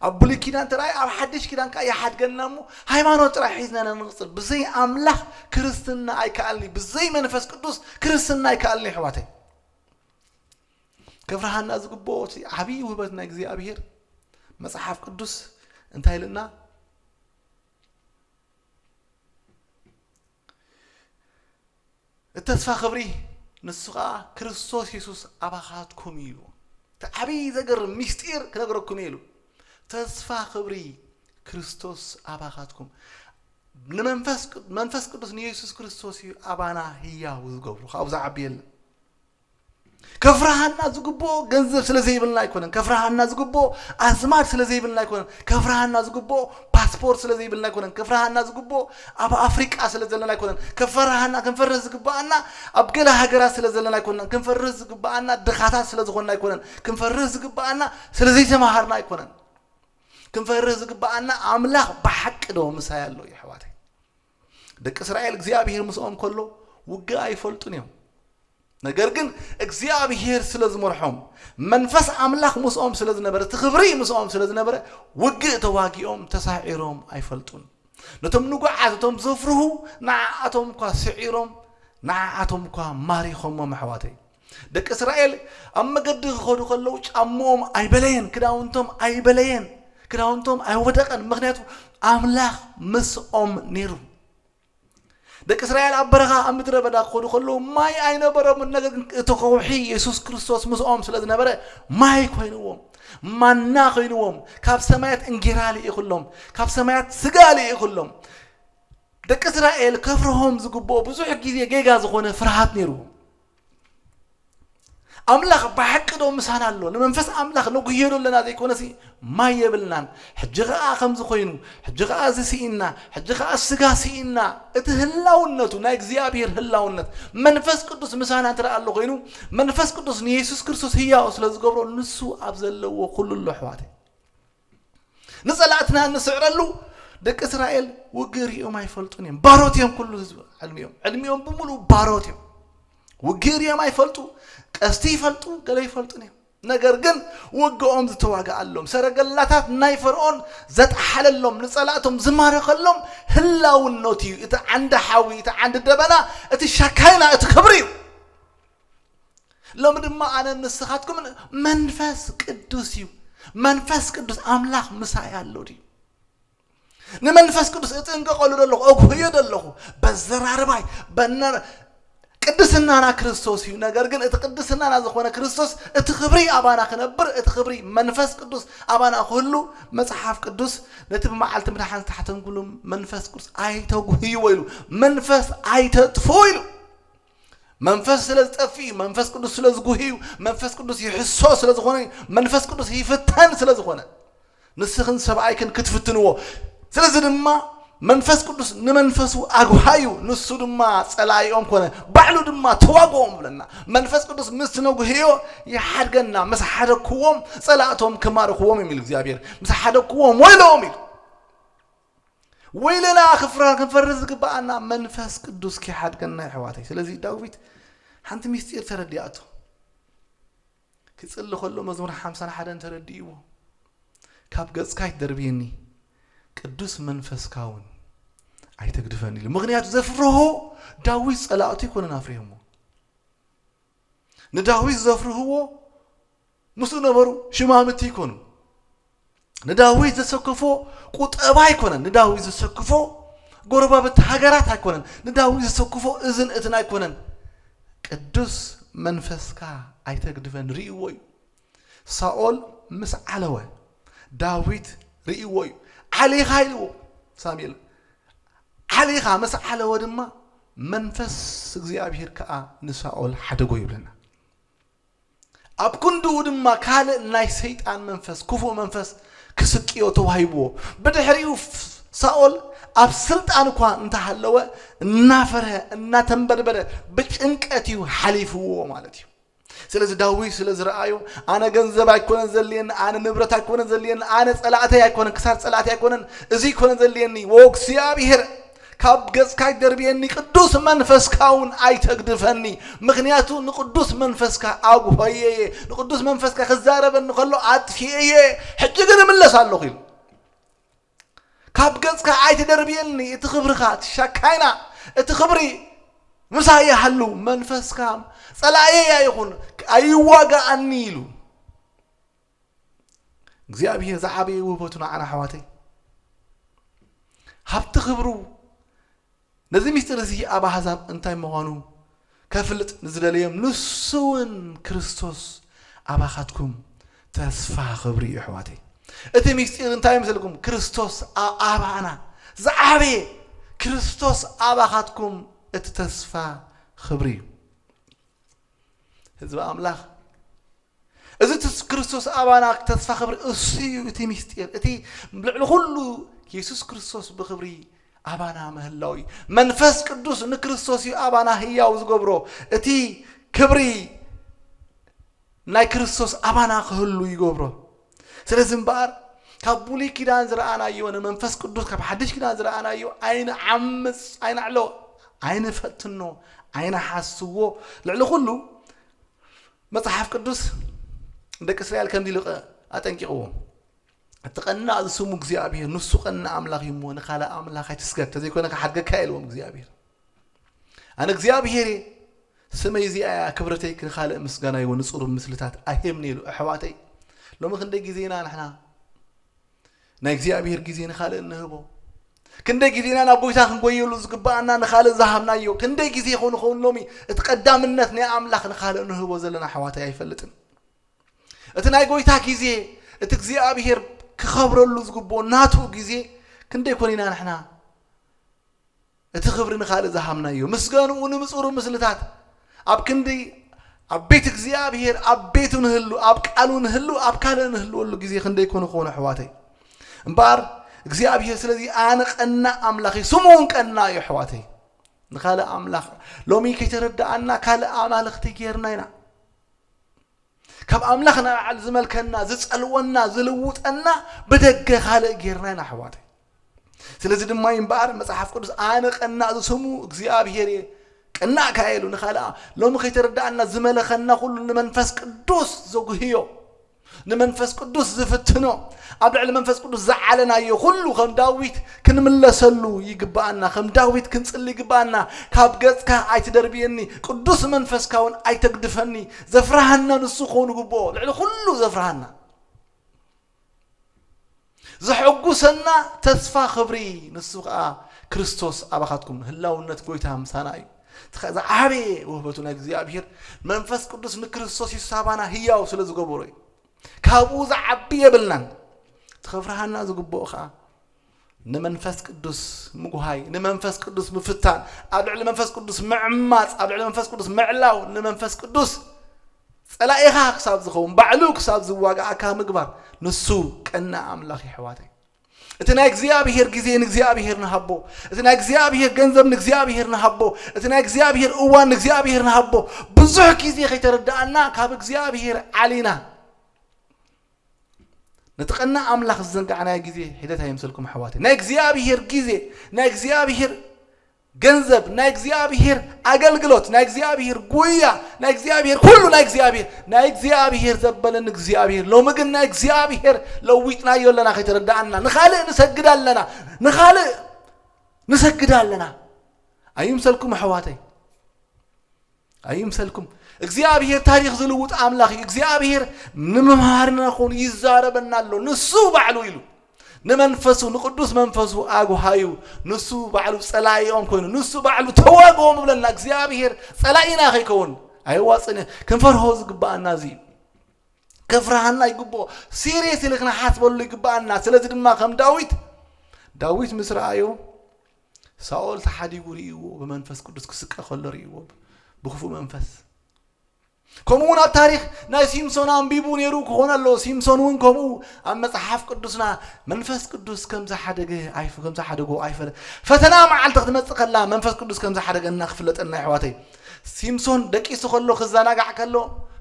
ኣብ ብሉይ ኪዳን ተራይ ኣብ ሓድሽ ኪዳን ከኣ ይሓድገና እሞ ሃይማኖት ጥራይ ሒዝና ኢና ንቕጽል። ብዘይ ኣምላኽ ክርስትና ኣይከኣልኒ፣ ብዘይ መንፈስ ቅዱስ ክርስትና ኣይከኣልኒ ኣሕዋተይ። ከፍርሃና ዝግብኦ እቲ ዓብዪ ውህበት ናይ እግዚኣብሔር መጽሓፍ ቅዱስ እንታይ ኢልና? እቲ ተስፋ ክብሪ ንሱ ኸኣ ክርስቶስ የሱስ ኣባኻትኩም እዩ። እቲ ዓብዪ ዘገርም ምስጢር ክነግረኩም እየ ኢሉ። ተስፋ ክብሪ ክርስቶስ ኣባኻትኩም። ንመንፈስ ቅድ-፣ መንፈስ ቅዱስ ንየሱስ ክርስቶስ እዩ ኣባና ህያው ዝገብሮ። ካብኡ ዝዓቢ የለን። ከፍርሃና ዝግብኦ ገንዘብ ስለ ዘይብልና ኣይኮነን። ከፍርሃና ዝግብኦ ኣዝማድ ስለ ዘይብልና ኣይኮነን። ከፍርሃና ዝግብኦ ፓስፖርት ስለ ዘይብልና ኣይኮነን። ከፍርሃና ዝግብኦ ኣብ ኣፍሪቃ ስለ ዘለና ኣይኮነን። ከፈርሃና፣ ክንፈርህ ዝግብኣና ኣብ ገለ ሃገራት ስለ ዘለና ኣይኮነን። ክንፈርህ ዝግብኣና ድኻታት ስለ ዝኾንና ኣይኮነን። ክንፈርህ ዝግብኣና ስለ ዘይተማሃርና ኣይኮነን። ክንፈርህ ዝግብኣና ኣምላኽ ብሓቂ ዶ ምሳይ ኣሎ እዩ ኣሕዋተይ። ደቂ እስራኤል እግዚኣብሔር ምስኦም ከሎ ውግእ ኣይፈልጡን እዮም። ነገር ግን እግዚኣብሔር ስለ ዝመርሖም፣ መንፈስ ኣምላኽ ምስኦም ስለ ዝነበረ፣ እቲ ክብሪ ምስኦም ስለ ዝነበረ፣ ውግእ ተዋጊኦም ተሳዒሮም ኣይፈልጡን። ነቶም ንጉዓት፣ ነቶም ዘፍርሁ፣ ንዓኣቶም እኳ ስዒሮም፣ ንዓኣቶም እኳ ማሪኾሞም ኣሕዋተይ። ደቂ እስራኤል ኣብ መገዲ ክኸዱ ከለዉ ጫምኦም ኣይበለየን፣ ክዳውንቶም ኣይበለየን፣ ክዳውንቶም ኣይወደቐን። ምኽንያቱ ኣምላኽ ምስኦም ነይሩ። ደቂ እስራኤል ኣብ በረኻ ኣብ ምድረ በዳ ክኸዱ ከለዉ ማይ ኣይነበሮምን። ነገር ግን እቲ ከውሒ የሱስ ክርስቶስ ምስኦም ስለ ዝነበረ ማይ ኮይንዎም፣ ማና ኮይንዎም፣ ካብ ሰማያት እንጌራ ልኢኹሎም፣ ካብ ሰማያት ስጋ ልኢኹሎም። ደቂ እስራኤል ከፍርሆም ዝግብኦ ብዙሕ ግዜ ጌጋ ዝኾነ ፍርሃት ነይርዎም። ኣምላኽ ብሓቂ ዶ ምሳና ኣሎ? ንመንፈስ ኣምላኽ ነጉህየሉ ኣለና ዘይኮነሲ ማይ የብልናን። ሕጂ ኸኣ ከምዚ ኮይኑ፣ ሕጂ ኸኣ እዚ ስኢና፣ ሕጂ ኸኣ ስጋ ስኢና። እቲ ህላውነቱ፣ ናይ እግዚኣብሔር ህላውነት፣ መንፈስ ቅዱስ ምሳና እንተ ደኣ ኣሎ ኮይኑ፣ መንፈስ ቅዱስ ንየሱስ ክርስቶስ ህያው ስለ ዝገብሮ፣ ንሱ ኣብ ዘለዎ ኩሉ ኣሎ ኣሕዋተይ። ንጸላእትና እንስዕረሉ። ደቂ እስራኤል ውግእ ሪኦም ኣይፈልጡን እዮም። ባሮት እዮም ኩሉ ህዝቢ ዕልሚኦም። ዕልሚኦም ብምሉኡ ባሮት እዮም። ውግእ ሪኦም ኣይፈልጡ፣ ቀስቲ ይፈልጡ፣ ገለ ይፈልጡን እዮም። ነገር ግን ውግኦም ዝተዋግኣሎም፣ ሰረገላታት ናይ ፈርዖን ዘጥሓለሎም፣ ንጸላእቶም ዝማረኸሎም ህላውነቱ እዩ። እቲ ዓንዲ ሓዊ፣ እቲ ዓንዲ ደበና፣ እቲ ሻካይና፣ እቲ ክብሪ እዩ። ሎሚ ድማ ኣነን ንስኻትኩምን መንፈስ ቅዱስ እዩ። መንፈስ ቅዱስ ኣምላኽ ምሳይ ኣሎ ድዩ? ንመንፈስ ቅዱስ እጥንቀቐሉ ዶ ኣለኹ፣ እጉህዮ ዶ ኣለኹ? በዘራርባይ፣ በነ-፣ ቅድስናና ክርስቶስ እዩ። ነገር ግን እቲ ቅድስናና ዝኾነ ክርስቶስ፣ እቲ ክብሪ ኣባና ክነብር፣ እቲ ክብሪ መንፈስ ቅዱስ ኣባና ክህሉ፣ መጽሓፍ ቅዱስ ነቲ ብመዓልቲ ምድሓን ዝተሓተንኩሉ መንፈስ ቅዱስ ኣይተጉህይዎ ኢሉ። መንፈስ ኣይተጥፍኡ ኢሉ። መንፈስ ስለ ዝጠፍእ እዩ፣ መንፈስ ቅዱስ ስለ ዝጉህ እዩ፣ መንፈስ ቅዱስ ይሕሶ ስለ ዝኾነ እዩ፣ መንፈስ ቅዱስ ይፍተን ስለ ዝኾነ፣ ንስኽን ሰብኣይክን ክትፍትንዎ። ስለዚ ድማ መንፈስ ቅዱስ ንመንፈሱ ኣጉሃዩ፣ ንሱ ድማ ጸላኢኦም ኮነ፣ ባዕሉ ድማ ተዋግኦም ብለና። መንፈስ ቅዱስ ምስ ነጉህዮ ይሓድገና፣ ምስ ሓደግክዎም ጸላእቶም ክማርኽዎም እዮም ኢሉ እግዚኣብሔር። ምስ ሓደግክዎም ወይለዎም ኢሉ። ወይለና ክፍራ-፣ ክንፈርህ ዝግብኣና መንፈስ ቅዱስ ኪሓድገና የሕዋተይ። ስለዚ ዳዊት ሓንቲ ምስጢር ተረዲኣቶ። ክጽሊ ከሎ መዝሙር ሓምሳን ሓደን ተረዲእዎ። "ካብ ገጽካ ኣይትደርብየኒ፣ ቅዱስ መንፈስካ እውን ኣይተግድፈኒ" ኢሉ። ምኽንያቱ ዘፍርሆ ዳዊት ጸላእቱ ኣይኮነን ኣፍሪሆሞ። ንዳዊት ዘፍርህዎ ምስኡ ነበሩ ሽማምቲ ይኮኑ። ንዳዊት ዘሰክፎ ቁጠባ ኣይኮነን። ንዳዊት ዘሰክፎ ጎረባብቲ ሃገራት ኣይኮነን። ንዳዊት ዘሰክፎ እዝን እትን ኣይኮነን። ቅዱስ መንፈስካ ኣይተግድፈን ርእይዎ እዩ። ሳኦል ምስ ዓለወ ዳዊት ርእይዎ እዩ። ዓሊኻ ኢልዎ ሳሙኤል። ዓሊኻ ምስ ዓለወ ድማ መንፈስ እግዚኣብሔር ከኣ ንሳኦል ሓደጎ ይብለና። ኣብ ክንድኡ ድማ ካልእ ናይ ሰይጣን መንፈስ፣ ክፉእ መንፈስ ክስቅዮ ተዋሂብዎ። ብድሕሪኡ ፍ-፣ ሳኦል ኣብ ስልጣን እኳ እንተሃለወ እናፈርሀ እናተንበድበደ ብጭንቀት እዩ ሓሊፍዎ ማለት እዩ። ስለዚ ዳዊት ስለ ዝረኣዮ፣ ኣነ ገንዘብ ኣይኮነን ዘልየኒ፣ ኣነ ንብረት ኣይኮነን ዘልየኒ፣ ኣነ ጸላእተይ ኣይኮነን፣ ክሳድ ጸላእተይ ኣይኮነን፣ እዚ ኣይኮነን ዘልየኒ፣ ወእግዚኣብሔር ካብ ገጽካ ኣይትደርብየኒ፣ ቅዱስ መንፈስካ እውን ኣይተግድፈኒ፣ ምኽንያቱ ንቅዱስ መንፈስካ ኣጉሆየየ፣ ንቅዱስ መንፈስካ ክዛረበኒ ከሎ ኣጥፊኤየ፣ ሕጂ ግን እምለስ ኣለኹ ኢሉ። ካብ ገጽካ ኣይትደርብየኒ፣ እቲ ክብርኻ፣ እቲ ሻካይና፣ እቲ ክብሪ ምሳይ ይሃሉ፣ መንፈስካ ጸላእየይ ኣይኹን፣ ኣይዋጋኣኒ ኢሉ። እግዚኣብሔር ዝዓበየ ውህበቱ ንዓና ኣሕዋተይ። ሃብቲ ክብሩ ነዚ ምስጢር እዚ ኣብ ኣሕዛብ እንታይ ምዃኑ ከፍልጥ ንዝደለዮም ንሱ እውን ክርስቶስ ኣባኻትኩም ተስፋ ክብሪ እዩ ኣሕዋተይ። እቲ ምስጢር እንታይ ይመስለኩም? ክርስቶስ ኣብ ኣባና ዝዓበየ ክርስቶስ ኣባኻትኩም እቲ ተስፋ ክብሪ እዩ። ህዝቢ ኣምላኽ እዚ ትስ-፣ ክርስቶስ ኣባና ተስፋ ክብሪ እሱ እዩ እቲ ምስጢር። እቲ ልዕሊ ኩሉ የሱስ ክርስቶስ ብክብሪ ኣባና ምህላው እዩ። መንፈስ ቅዱስ ንክርስቶስ እዩ ኣባና ህያው ዝገብሮ። እቲ ክብሪ ናይ ክርስቶስ ኣባና ክህሉ ይገብሮ። ስለዚ እምበኣር ካብ ብሉይ ኪዳን ዝረኣናዮ ንመንፈስ ቅዱስ ካብ ሓድሽ ኪዳን ዝረኣናዮ ኣይንዓምፅ፣ ኣይናዕሎ፣ ኣይንፈትኖ፣ ኣይንሓስዎ። ልዕሊ ኩሉ መጽሓፍ ቅዱስ ንደቂ እስራኤል ከምዚ ኢሉ ቀ-፣ ኣጠንቂቕዎም። "እቲ ቀናእ እዚ ስሙ እግዚኣብሔር፣ ንሱ ቀናእ ኣምላኽ እዩ እሞ፣ ንኻልእ ኣምላኽ ኣይትስገድ፣ ተዘይኮነ ክሓድገካ" ኢልዎም እግዚኣብሔር። ኣነ እግዚኣብሔር እየ፣ ስመይ እዚኣ እያ፣ ክብረተይ ንኻልእ ምስጋና ይዎ፣ ንጽሩብ ምስልታት ኣይህብን ኢሉ። ኣሕዋተይ፣ ሎሚ ክንደይ ግዜ ኢና ንሕና ናይ እግዚኣብሔር ግዜ ንኻልእ እንህቦ? ክንደይ ግዜ ኢና ናብ ጎይታ ክንጎየሉ ዝግብኣና ንኻልእ ዝሃብናዮ? ክንደይ ግዜ ይኾን ይኸውን ሎሚ እቲ ቀዳምነት ናይ ኣምላኽ ንኻልእ ንህቦ ዘለና? ኣሕዋተይ፣ ኣይፈልጥን። እቲ ናይ ጎይታ ግዜ፣ እቲ እግዚኣብሔር ክኸብረሉ ዝግብኦ ናቱ ግዜ ክንደይ ኮን ኢና ንሕና እቲ ክብሪ ንኻልእ ዝሃብናዮ? ምስጋንኡ ንምጹሩ ምስልታት ኣብ ክንዲ ኣብ ቤት እግዚኣብሔር፣ ኣብ ቤቱ ንህሉ፣ ኣብ ቃሉ ንህሉ፣ ኣብ ካልእ ንህልወሉ ግዜ ክንደይ ኮን ይኸውን ኣሕዋተይ? እምበኣር እግዚኣብሔር፣ ስለዚ ኣነ ቀናእ ኣምላኽ እየ፣ ስሙ እውን ቀናእ እዩ ኣሕዋተይ። ንኻልእ ኣምላኽ ሎሚ ከይተረድኣና ካልእ ኣማልኽቲ ጌርና ኢና። ካብ ኣምላኽ ንላዕሊ ዝመልከና፣ ዝጸልወና፣ ዝልውጠና ብደገ ካልእ ጌርና ኢና ኣሕዋተይ። ስለዚ ድማ እዩ እምበኣር መጽሓፍ ቅዱስ ኣነ ቀናእ ዝስሙ እግዚኣብሔር እየ፣ ቀናእ ከኣ ኢሉ ንኻልእ ሎሚ ከይተረድኣና ዝመለኸና ኩሉ ንመንፈስ ቅዱስ ዘጉህዮ፣ ንመንፈስ ቅዱስ ዝፍትኖ፣ ኣብ ልዕሊ መንፈስ ቅዱስ ዝዓለናዮ ኩሉ ከም ዳዊት ክንምለሰሉ ይግብኣና። ከም ዳዊት ክንጽሊ ይግብኣና። "ካብ ገጽካ ኣይትደርብየኒ፣ ቅዱስ መንፈስካ እውን ኣይተግድፈኒ።" ዘፍርሃና ንሱ ክኸውን ይግብኦ። ልዕሊ ኩሉ ዘፍርሃና፣ ዘሐጉሰና ተስፋ ክብሪ ንሱ ከኣ ክርስቶስ ኣባኻትኩም፣ ህላውነት ጎይታ ምሳና እዩ። እቲ ከ-፣ ዝዓበየ ውህበቱ ናይ እግዚኣብሔር መንፈስ ቅዱስ ንክርስቶስ የሱስ ኣባና ህያው ስለ ዝገበሮ እዩ። ካብኡ ዝዓቢ የብልናን። እቲ ከፍርሃና ዝግብኦ ከኣ ንመንፈስ ቅዱስ ምጉሃይ፣ ንመንፈስ ቅዱስ ምፍታን፣ ኣብ ልዕሊ መንፈስ ቅዱስ ምዕማጽ፣ ኣብ ልዕሊ መንፈስ ቅዱስ ምዕላው፣ ንመንፈስ ቅዱስ ጸላኢኻ ክሳብ ዝኸውን፣ ባዕሉ ክሳብ ዝዋጋኣካ ምግባር፣ ንሱ ቀናእ ኣምላኽ እዩ ኣሕዋተይ። እቲ ናይ እግዚኣብሔር ግዜ ንእግዚኣብሔር ንሃቦ፣ እቲ ናይ እግዚኣብሔር ገንዘብ ንእግዚኣብሔር ንሃቦ፣ እቲ ናይ እግዚኣብሔር እዋን ንእግዚኣብሔር ንሃቦ። ብዙሕ ግዜ ከይተረዳኣና ካብ እግዚኣብሔር ዓሊና። ነቲ ቀናእ ኣምላኽ ዝዘንጋዕናዮ ግዜ ሒደት ኣይምሰልኩም ኣሕዋተይ። ናይ እግዚኣብሔር ግዜ፣ ናይ እግዚኣብሔር ገንዘብ፣ ናይ እግዚኣብሔር ኣገልግሎት፣ ናይ እግዚኣብሔር ጉያ፣ ናይ እግዚኣብሔር ኩሉ ናይ እግዚኣብሔር፣ ናይ እግዚኣብሔር ዘበለኒ እግዚኣብሔር። ሎሚ ግን ናይ እግዚኣብሔር ለዊጥናዮ ኣለና ከይተረዳኣና። ንኻልእ ንሰግድ ኣለና፣ ንኻልእ ንሰግድ ኣለና። ኣይምሰልኩም ኣሕዋተይ። ኣይምሰልኩም። እግዚኣብሔር ታሪኽ ዝልውጥ ኣምላኽ እዩ። እግዚኣብሔር ንምምሃርና ኾን ይዛረበና ኣሎ። ንሱ ባዕሉ ኢሉ ንመንፈሱ፣ ንቅዱስ መንፈሱ ኣጉሃዩ። ንሱ ባዕሉ ጸላኢኦም ኮይኑ፣ ንሱ ባዕሉ ተዋግኦም ይብለና። እግዚኣብሔር ጸላኢና ከይከውን ኣይዋጽን። ክንፈርሆ ዝግባኣና እዚ እዩ። ከፍርሃና ይግብኦ። ሲሪየስ ኢለ ክንሓስበሉ ይግባኣና። ስለዚ ድማ ከም ዳዊት፣ ዳዊት ምስ ረኣዮ፣ ሳኦል ተሓዲጉ ርእይዎ፣ ብመንፈስ ቅዱስ ክስቀ ከሎ ርእይዎ፣ ብክፉእ መንፈስ። ከምኡ እውን ኣብ ታሪኽ ናይ ሲምሶን ኣንቢቡ ነይሩ ክኾን ኣለዎ። ሲምሶን እውን ከምኡ ኣብ መጽሓፍ ቅዱስና መንፈስ ቅዱስ ከም ዝሓደገ ኣይፈ-፣ ከም ዝሓደጎ ኣይፈለ-፣ ፈተና መዓልቲ ክትመጽእ ከላ መንፈስ ቅዱስ ከም ዝሓደገና ክፍለጠና፣ ኣሕዋተይ። ሲምሶን ደቂሱ ከሎ፣ ክዘናጋዕ ከሎ፣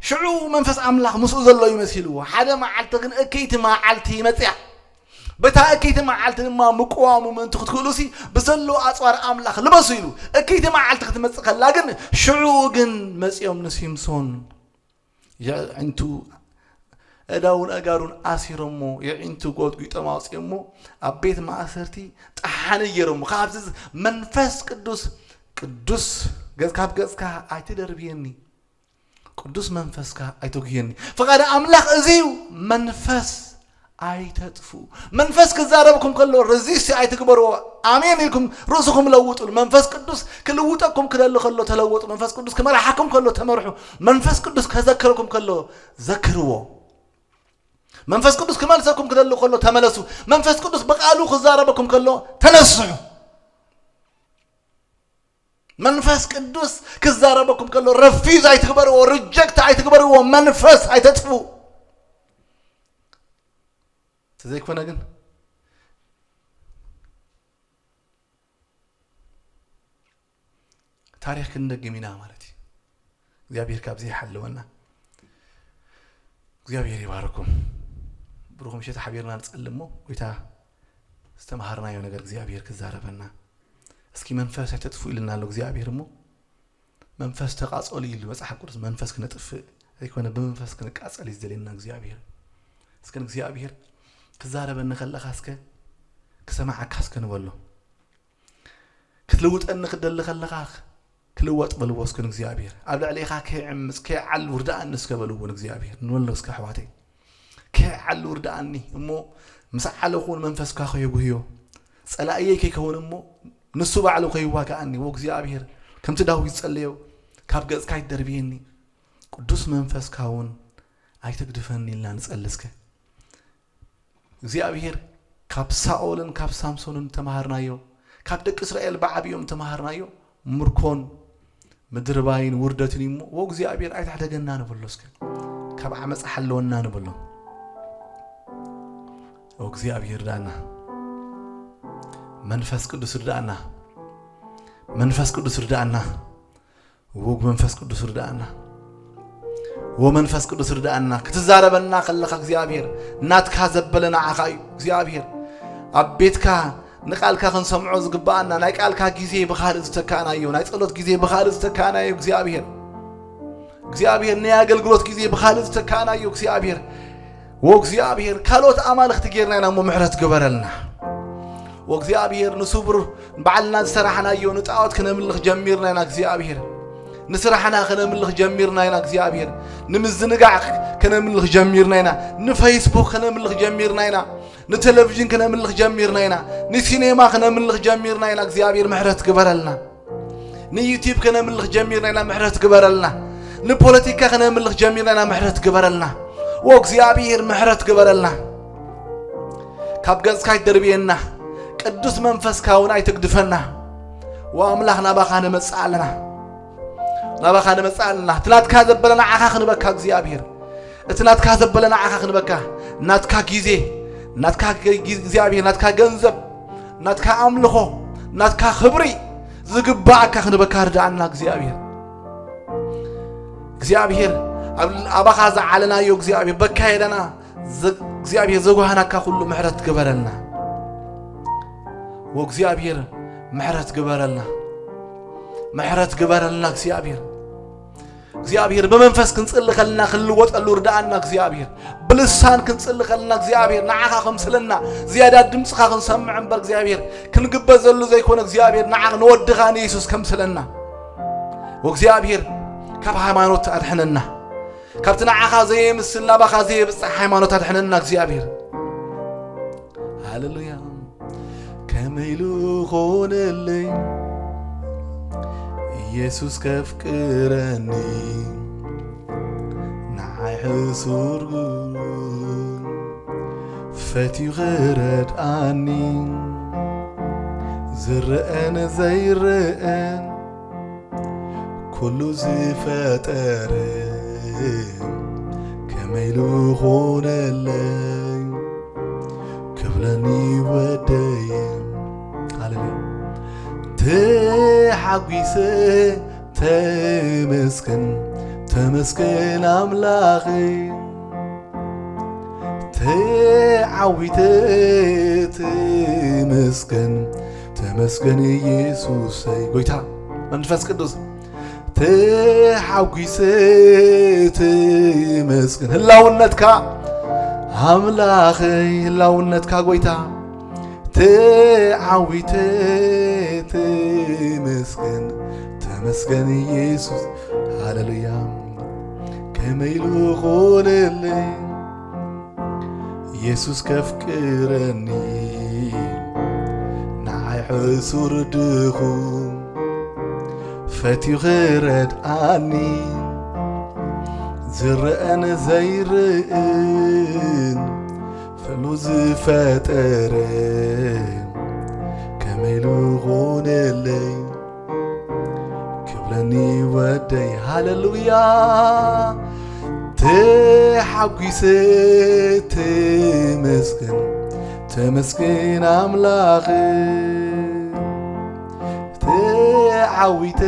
ሽዑ መንፈስ ኣምላኽ ምስኡ ዘሎ ይመሲልዎ። ሓደ መዓልቲ ግን፣ እክይቲ መዓልቲ መጽያ። በታ እክይቲ መዓልቲ ድማ ምቅዋሙ ምእንቲ ክትክእሉሲ፣ ብዘሎ ኣጽዋር ኣምላኽ ልበሱ ኢሉ። እክይቲ መዓልቲ ክትመጽእ ከላ ግን፣ ሽዑ ግን መጺኦም ንሲምሶን የዕንቱ፣ እዳውን ኣጋሩን ኣሲሮሞ፣ የዒንቱ ጎጥጒጦም ኣውጺኦሞ፣ ኣብ ቤት ማእሰርቲ ጠሓኒ ገይሮሞ። ካብዚ መንፈስ ቅዱስ፣ ቅዱስ ገጽ-፣ ካብ ገጽካ ኣይትደርብየኒ፣ ቅዱስ መንፈስካ ኣይተጉየኒ። ፍቓድ ኣምላኽ እዚ እዩ። መንፈስ ኣይተጥፍኡ። መንፈስ ክዛረብኩም ከሎ ርዚሲ ኣይትግበርዎ። ኣሜን ኢልኩም ርእስኹም ለውጡሉ። መንፈስ ቅዱስ ክልውጠኩም ክደሊ ከሎ ተለወጡ። መንፈስ ቅዱስ ክመርሓኩም ከሎ ተመርሑ። መንፈስ ቅዱስ ከዘክረኩም ከሎ ዘክርዎ። መንፈስ ቅዱስ ክመልሰኩም ክደሊ ከሎ ተመለሱ። መንፈስ ቅዱስ ብቃሉ ክዛረበኩም ከሎ ተነስሑ። መንፈስ ቅዱስ ክዛረበኩም ከሎ ረፊዝ ኣይትግበርዎ፣ ሪጀክት ኣይትግበርዎ። መንፈስ ኣይተጥፉ። ተዘይኮነ ግን ታሪኽ ክንደግም ኢና ማለት እዩ። እግዚኣብሔር ካብዚ ይሓልወና። እግዚኣብሔር ይባርኩም። ብሩኽ ምሸት ሓቢርና ንጸልሞ፣ ጎይታ ዝተምሃርናዮ ነገር እግዚኣብሔር ክዛረበና። እስኪ መንፈስ ኣይተጥፉ ኢልና ኣሎ እግዚኣብሔር እሞ፣ መንፈስ ተቃጸሉ ኢሉ መጽሓፍ ቅዱስ። መንፈስ ክነጥፍእ ዘይኮነ ብመንፈስ ክንቃጸል እዩ ዝደልየና እግዚኣብሔር። እስከ እግዚኣብሔር ክዛረበኒ ከለኻ እስከ ክሰማዓካ እስከ ንበሎ። ክትልውጠኒ ክደሊ ከለኻ ክልወጥ በልዎ እስከ ንእግዚኣብሔር። ኣብ ልዕሌኻ ከይዕምጽ ከይዓል ውርድኣኒ እስከ በልዎ ንእግዚኣብሔር። ንበሎ እስከ ኣሕዋተይ። ከይዓል ውርድኣኒ እሞ ምስ ዓለኹ ንመንፈስካ ከየጉህዮ ጸላእየይ ከይከውን እሞ ንሱ ባዕሉ ከይዋጋኣኒ። ወእግዚኣብሔር ከምቲ ዳዊት ዝጸለዮ ካብ ገጽካ ኣይትደርብየኒ ቅዱስ መንፈስካ እውን ኣይትግድፈኒ ኢልና ንጸሊ እስከ። እግዚኣብሔር ካብ ሳኦልን ካብ ሳምሶንን ተማሃርናዮ፣ ካብ ደቂ እስራኤል ብዓቢኦም ተማሃርናዮ። ምርኮን ምድርባይን ውርደትን እዩ እሞ፣ ወእግዚኣብሔር ኣይትሕደገና ንበሎ እስከ። ካብ ዓመፃ ሓለወና ንበሎ። ወእግዚኣብሔር ርዳእና። መንፈስ ቅዱስ ርዳእና። መንፈስ ቅዱስ ርዳእና። ውግ መንፈስ ቅዱስ ርዳእና። ወመንፈስ ቅዱስ ርዳእና። ክትዛረበና ከለኻ እግዚኣብሔር ናትካ ዘበለ ንዓኻ እዩ እግዚኣብሔር። ኣብ ቤትካ ንቃልካ ክንሰምዖ ዝግባኣና ናይ ቃልካ ግዜ ብኻልእ ዝተካእናዮ፣ ናይ ጸሎት ግዜ ብኻልእ ዝተካእናዮ እግዚኣብሔር። እግዚኣብሔር ናይ ኣገልግሎት ግዜ ብኻልእ ዝተካእናዮ እግዚኣብሔር። ወእግዚኣብሔር ካልኦት ኣማልኽቲ ጌርና ኢና እሞ ምሕረት ግበረልና። ወእግዚኣብሔር ንስቡር ባዕልና ዝሰራሕናዮ ንጣዖት ክነምልኽ ጀሚርና ኢና እግዚኣብሔር። ንስራሕና ክነምልኽ ጀሚርና ኢና እግዚኣብሔር። ንምዝንጋዕ ክነምልኽ ጀሚርና ኢና። ንፈይስቡክ ክነምልኽ ጀሚርና ኢና። ንቴሌቪዥን ክነምልኽ ጀሚርና ኢና። ንሲኔማ ክነምልኽ ጀሚርና ኢና። እግዚኣብሔር ምሕረት ግበረልና። ንዩቲዩብ ክነምልኽ ጀሚርና ኢና። ምሕረት ግበረልና። ንፖለቲካ ክነምልኽ ጀሚርና ኢና። ምሕረት ግበረልና። ወእግዚኣብሔር ምሕረት ግበረልና። ካብ ገጽካ ኣይትደርብየና። ቅዱስ መንፈስካ እውን ኣይትግድፈና። ወኣምላኽ ናባኻ ንመጽእ ኣለና። ናባኻ ንመጽእ ኣለና። እቲ ናትካ ዘበለ ንዓኻ ክንበካ እግዚኣብሔር። እቲ ናትካ ዘበለ ንዓኻ ክንበካ። ናትካ ግዜ፣ ናትካ ግ-፣ ግ-፣ እግዚኣብሔር፣ ናትካ ገንዘብ፣ ናትካ ኣምልኾ፣ ናትካ ክብሪ ዝግባኣካ ክንበካ ርዳኣና እግዚኣብሔር። እግዚኣብሔር ኣብ-፣ ኣባኻ ዝዓለናዮ እግዚኣብሔር በካ የለና። ዘ-፣ እግዚኣብሔር ዘጓህናካ ኩሉ ምሕረት ግበረልና። ወእግዚኣብሔር ምሕረት ግበረልና። ምሕረት ግበረልና እግዚኣብሔር። እግዚኣብሔር ብመንፈስ ክንጽሊ ከለና ክንልወጠሉ ርዳኣና እግዚኣብሔር። ብልሳን ክንጽሊ ከለና እግዚኣብሔር ንዓኻ ከምስለና ዝያዳ ድምፅኻ ክንሰምዕ እምበር እግዚኣብሔር ክንግበዘሉ ዘይኮነ እግዚኣብሔር ንዓ-፣ ንወድኻ ንየሱስ ከምስለና። ወእግዚኣብሔር ካብ ሃይማኖት ኣድሕነና። ካብቲ ንዓኻ ዘየምስል ናባኻ ዘየብጽሕ ሃይማኖት ኣድሕነና እግዚኣብሔር። ሃሌሉያ። ከመይ ኢሉ ኾነለይ ኢየሱስ ከፍቅረኒ፣ ንዓይ ሕሱር ግን ፈትዩ ክረድኣኒ፣ ዝረአን ዘይረአን ኩሉ ዝፈጠረ ከመይ ኢሉ ኾነለይ ክብለኒ ወደየ። ሃሌሉያ። ተሓጒሰ ተመስገን፣ ተመስገን ኣምላኸይ። ተዓዊተ ተመስገን፣ ተመስገን ኢየሱሰይ። ጎይታ መንፈስ ቅዱስ ተሓጒሰ ተመስገን። ህላውነትካ ኣምላኸይ፣ ህላውነትካ ጎይታ ተዓዊተ ተመስገን፣ ተመስገን ኢየሱስ። ሃሌሉያ። ከመይ ኢሉ ኾነለይ ኢየሱስ ከፍቅረኒ፣ ንዓይ ሕሱር ድኹም ፈትዩ ክረድኣኒ፣ ዝረአን ዘይርእን ፈሉ ዝፈጠረ ከመይ ኢሉ ኾነለይ ክብለኒ ወደይ። ሃሌሉያ። ተሓጒሰ ተመስገን፣ ተመስገን ኣምላኽ። ተዓዊተ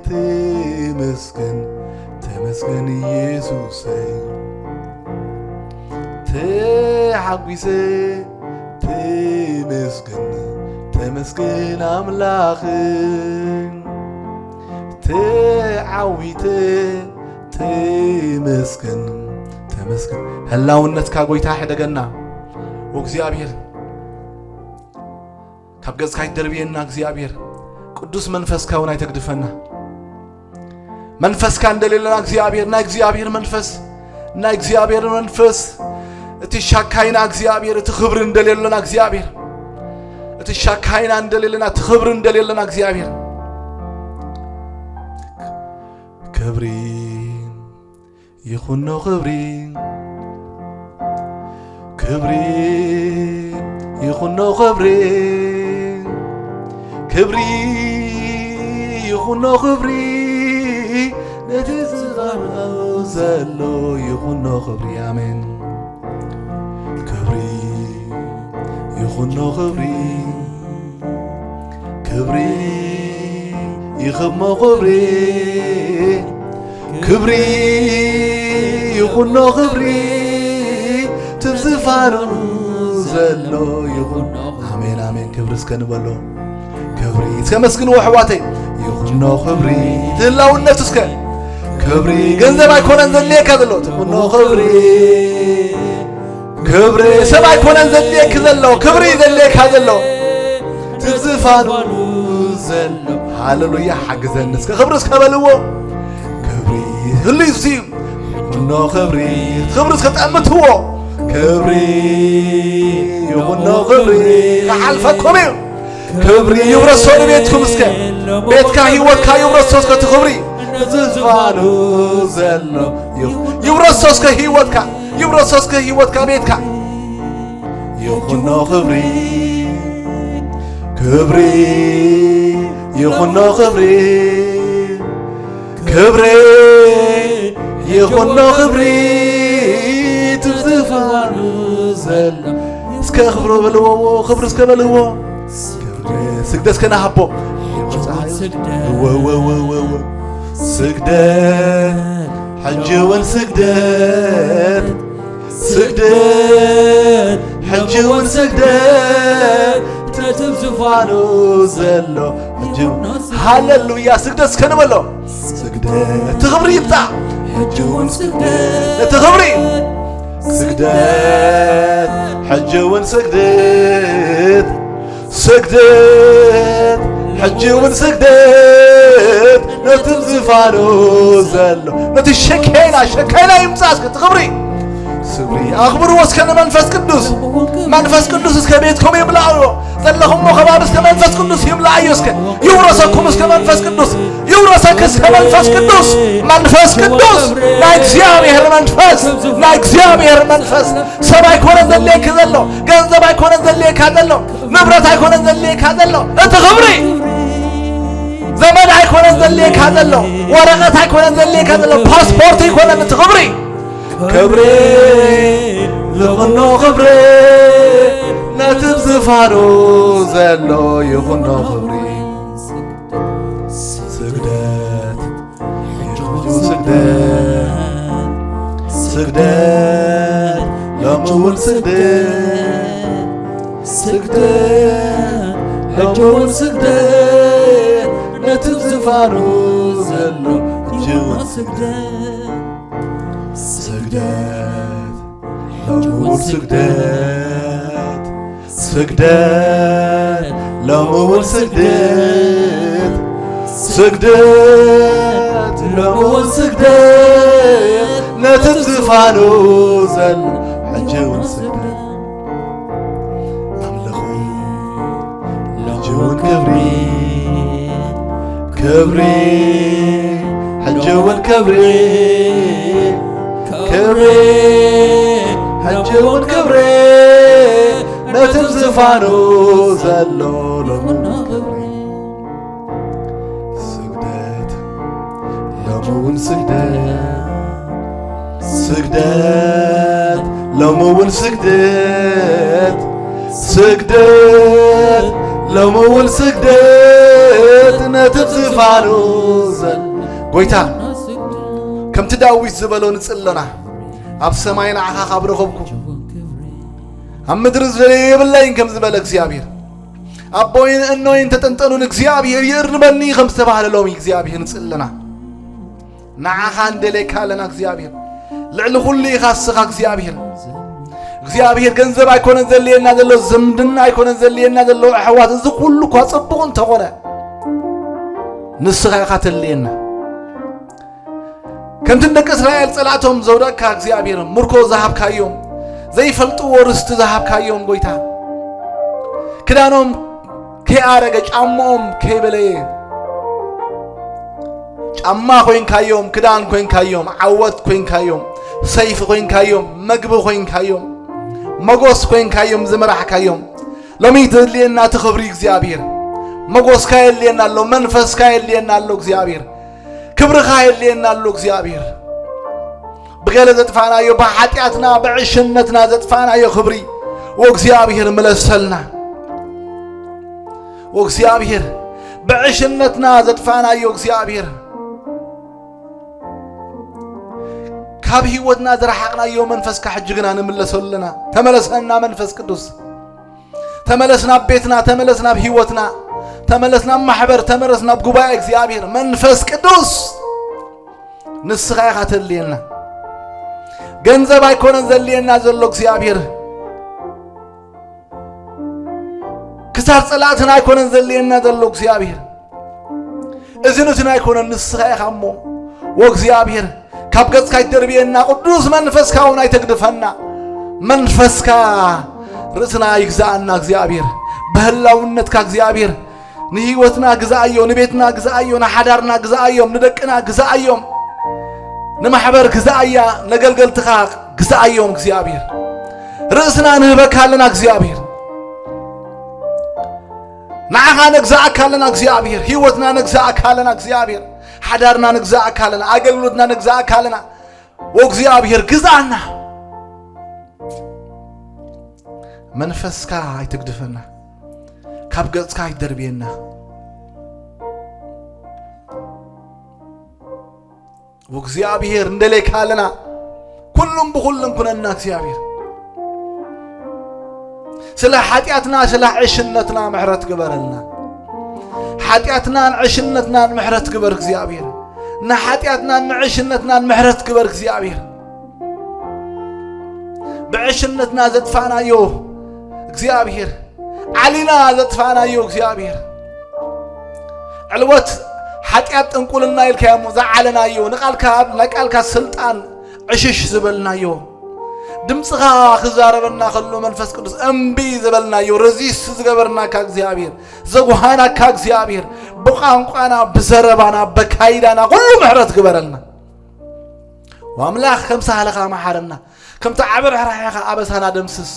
ተመስገን፣ ተመስገን ኢየሱሰይ። ተሓጒሰ ተመስገን፣ ተመስገን ኣምላኽ። ተዓዊተ ተመስገን፣ ተመስገን። ህላውነትካ ጎይታ ሕደገና እግዚኣብሔር። ካብ ገጽካ ኣይትደርብየና እግዚኣብሔር። ቅዱስ መንፈስካ እውን ኣይተግድፈና። መንፈስካ እንደሌለና እግዚኣብሔር፣ ናይ እግዚኣብሔር መንፈስ፣ ናይ እግዚኣብሔር መንፈስ፣ እቲ ሻካይና እግዚኣብሔር፣ እቲ ክብሪ እንደሌለና እግዚኣብሔር፣ እቲ ሻካይና እንደሌለና፣ እቲ ክብሪ እንደሌለና እግዚኣብሔር። ክብሪ ይኹኖ ክብሪ፣ ክብሪ ይኹኖ ክብሪ፣ ክብሪ ይኹኖ ክብሪ፣ ነቲ ዝቐርብ ዘሎ ይኹኖ ክብሪ። ኣሜን። ክብሪ ይኹኖ ክብሪ፣ ክብሪ ይኽሞ ክብሪ፣ ክብሪ ይኹኖ ክብሪ፣ ትብ ዝፋኑ ዘሎ ይኹኖ። ኣሜን፣ ኣሜን። ክብሪ እስከ ንበሎ። ክብሪ እስከ መስግንዎ ኣሕዋተይ። ይኹኖ ክብሪ ትህላውነቱ እስከ። ክብሪ ገንዘብ ኣይኮነን ዘድልየካ ዘሎ፣ ትኹኖ ክብሪ። ክብሪ ሰብ ኣይኮነን ዘድልየኪ ዘሎ፣ ክብሪ ዘድልየካ ዘሎ ትብ ዝፋኑ ዘሎ። ሃሌሉያ። ሓግዘኒ እስከ ክብሪ እስከ በልዎ። ክብሪ ህሉ ይስዩ። ይኹኖ ክብሪ፣ ክብሪ እስከ ጠምትዎ። ክብሪ ይኹኖ ክብሪ፣ ክሓልፈኩም እዩ። ክብሪ ይውረሶ ንቤትኩም እስከ። ቤትካ ህይወትካ ይውረሶ እስከ እቲ ክብሪ። እዚ ዝፋኑ ዘሎ ይኹ-፣ ይውረሶ እስከ ህይወትካ፣ ይውረሶ እስከ ህይወትካ ቤትካ። ይኹኖ ክብሪ፣ ክብሪ ይኹኖ ክብሪ፣ ክብሪ ይኹኖ ክብሪ፣ ትብ ዝፋኑ ዘሎ። እስከ ክብሪ በልዎ፣ ክብሪ እስከ በልዎ። ክብሪ ስግደት እስከ ንሃቦ። እወ፣ እወ፣ እወ፣ እወ፣ እወ። ስግደት፣ ሕጂ እውን ስግደት፣ ስግደት፣ ሕጂ እውን ስግደት፣ ነቲ ዝፋኑ ዘሎ። ሕጂ፣ ሃሌሉያ፣ ስግደት እስከ ንበሎ። ስግደት፣ እቲ ክብሪ ይምጻእ። ሕጂ እውን ስግደት፣ ነቲ ክብሪ። ስግደት፣ ሕጂ እውን ስግደት፣ ስግደት፣ ሕጂ እውን ስግደት፣ ነቲ ዝፋኑ ዘሎ ነቲ ሸኬና ሸኬና ይምጻእ እስከ እቲ ክብሪ ክብሪ ኣኽብርዎ እስከ ንመንፈስ ቅዱስ መንፈስ ቅዱስ እስከ ቤትኩም ይምላእዎ ዘለኹሞ ከባቢ እስከ መንፈስ ቅዱስ ይምላእዮ እስከ ይውረሰኩም እስከ መንፈስ ቅዱስ ይውረሰክ እስከ መንፈስ ቅዱስ መንፈስ ቅዱስ ናይ እግዚኣብሔር መንፈስ ናይ እግዚኣብሔር መንፈስ ሰብ ኣይኮነ ዘድልየኪ ዘሎ ገንዘብ ኣይኮነ ዘድልየካ ዘሎ ንብረት ኣይኮነ ዘድልየካ ዘሎ እቲ ክብሪ ዘመድ ኣይኮነ ዘድልየካ ዘሎ ወረቐት ኣይኮነ ዘድልየካ ዘሎ ፓስፖርት ኣይኮነ እቲ ክብሪ ክብሪ ዝኹኖ ክብሪ ነቲ ዝፋኑ ዘሎ ይኹኖ ክብሪ ስግደት ሕጂ ስግደት ስግደት ሎሚ እውን ስግደት ስግደት ሕጂ እውን ስግደት ነቲ ዝፋኑ ዘሎ ሕጂ እውን ስግደት ስግደት ሕጂ እውን ስግደት ስግደት ሎሚ እውን ስግደት ስግደት ሎሚ እውን ስግደት ነቲ ዝፋኑ ዘሎ ሕጂ እውን ስግደት ኣምልኹ ሕጂ እውን ክብሪ ክብሪ ሕጂ እውን ክብሪ ክብሪ ሕጂ እውን ክብሪ ነቲ ዝፋኑ ዘሎ ሎሚ ክብሪ ስግደት ሎሚ እውን ስግደት ስግደት ሎሚ እውን ስግደት ስግደት ሎሚ እውን ስግደት ነቲ ዝፋኑ ዘል ጎይታ ከምቲ ዳዊት ዝበሎ ንጽለና ኣብ ሰማይ ንዓኻ ካብ ረኸብኩ ኣብ ምድሪ ዝደለየ የብለይን ከም ዝበለ እግዚኣብሔር ኣቦይን እኖይን ተጠንጠኑን እግዚኣብሔር ይእርመኒ ከም ዝተባህለ ሎሚ እግዚኣብሔር ንጽለና ንዓኻ እንደሌካ ኣለና እግዚኣብሔር ልዕሊ ኩሉ ኢኻ እስኻ እግዚኣብሔር እግዚኣብሔር ገንዘብ ኣይኮነን ዘልየና ዘሎ ዝምድና ኣይኮነን ዘልየና ዘሎ ኣሕዋት እዚ ኩሉ እኳ ጽቡቕ እንተኾነ ንስኻ ኢኻ ተልየና ከምቲ ንደቂ እስራኤል ጸላእቶም ዘውደቅካ እግዚኣብሔር ምርኮ ዝሃብካዮም ዘይፈልጥዎ ርስቲ ዝሃብካዮም ጎይታ ክዳኖም ከይኣረገ ጫማኦም ከይበለየ ጫማ ኮይንካዮም ክዳን ኮይንካዮም ዓወት ኮይንካዮም ሰይፊ ኮይንካዮም መግቢ ኮይንካዮም መጎስ ኮይንካዮም ዝመራሕካዮም ሎሚ ዘድልየና እቲ ክብሪ እግዚኣብሔር መጎስካ የድልየና ኣሎ መንፈስካ የድልየና ኣሎ እግዚኣብሔር ክብርኻ የድልየና ኣሎ እግዚኣብሔር ብገለ ዘጥፋእናዮ ብሓጢኣትና ብዕሽነትና ዘጥፋእናዮ ክብሪ ወእግዚኣብሔር ምለሰልና ወእግዚኣብሔር ብዕሽነትና ዘጥፋእናዮ እግዚኣብሔር ካብ ህይወትና ዝረሓቕናዮ መንፈስካ ሕጂ ግና ንምለሰሉ ኣለና ተመለሰና መንፈስ ቅዱስ ተመለስ ናብ ቤትና ተመለስ ናብ ህይወትና ተመለስ ናብ ማሕበር ተመለስ ናብ ጉባኤ እግዚኣብሔር መንፈስ ቅዱስ ንስኻ ኢኻ ተድልየና ገንዘብ ኣይኮነን ዘድልየና ዘሎ እግዚኣብሔር ክሳብ ጸላእትና ኣይኮነን ዘድልየና ዘሎ እግዚኣብሔር እዝን እትን ኣይኮነን ንስኻ ኢኻ እሞ ወእግዚኣብሔር ካብ ገጽካ ኣይትደርብየና ቅዱስ መንፈስካ እውን ኣይተግድፈና መንፈስካ ርእስና ይግዛኣና እግዚኣብሔር ብህላውነትካ እግዚኣብሔር ንህይወትና ግዛኣዮ ንቤትና ግዛኣዮ ንሓዳርና ግዛኣዮም ንደቅና ግዛኣዮም ንማሕበር ግዛኣያ ነገልገልትኻ ግዛኣዮም እግዚኣብሔር ርእስና ንህበካ ኣለና እግዚኣብሔር ንዓኻ ነግዛኣካ ኣለና እግዚኣብሔር ህይወትና ነግዛኣካ ኣለና እግዚኣብሔር ሓዳርና ነግዛኣካ ኣለና ኣገልግሎትና ነግዛኣካ ኣለና ወእግዚኣብሔር ግዛኣና መንፈስካ ኣይትግድፈና ካብ ገጽካ ኣይትደርብየና ወእግዚኣብሔር እንደሌካ ኣለና ኩሉም ብኩሉም ኩነና እግዚኣብሔር ስለ ሓጢኣትና ስለ ዕሽነትና ምሕረት ግበረልና ሓጢኣትናን ዕሽነትናን ምሕረት ግበር እግዚኣብሔር ንሓጢኣትናን ንዕሽነትናን ምሕረት ግበር እግዚኣብሔር ብዕሽነትና ዘጥፋእናዮ እግዚኣብሔር ዓሊና ዘጥፋእናዮ እግዚኣብሔር ዕልወት ሓጢኣት ጥንቁልና ኢልካዮ እሞ ዝዓለናዮ፣ ንቃልካ፣ ናይ ቃልካ ስልጣን ዕሽሽ ዝበልናዮ፣ ድምፅኻ ክዛረበና ከሎ መንፈስ ቅዱስ እምቢ ዝበልናዮ፣ ረዚስት ዝገበርናካ እግዚኣብሔር፣ ዘጉሃናካ እግዚኣብሔር፣ ብቋንቋና፣ ብዘረባና፣ በካይዳና ኩሉ ምሕረት ግበረልና። ወኣምላኽ ከም ሳህልኻ መሓረና፣ ከምቲ ዓቢ ርሕራሕኻ ኣበሳና ደምስስ።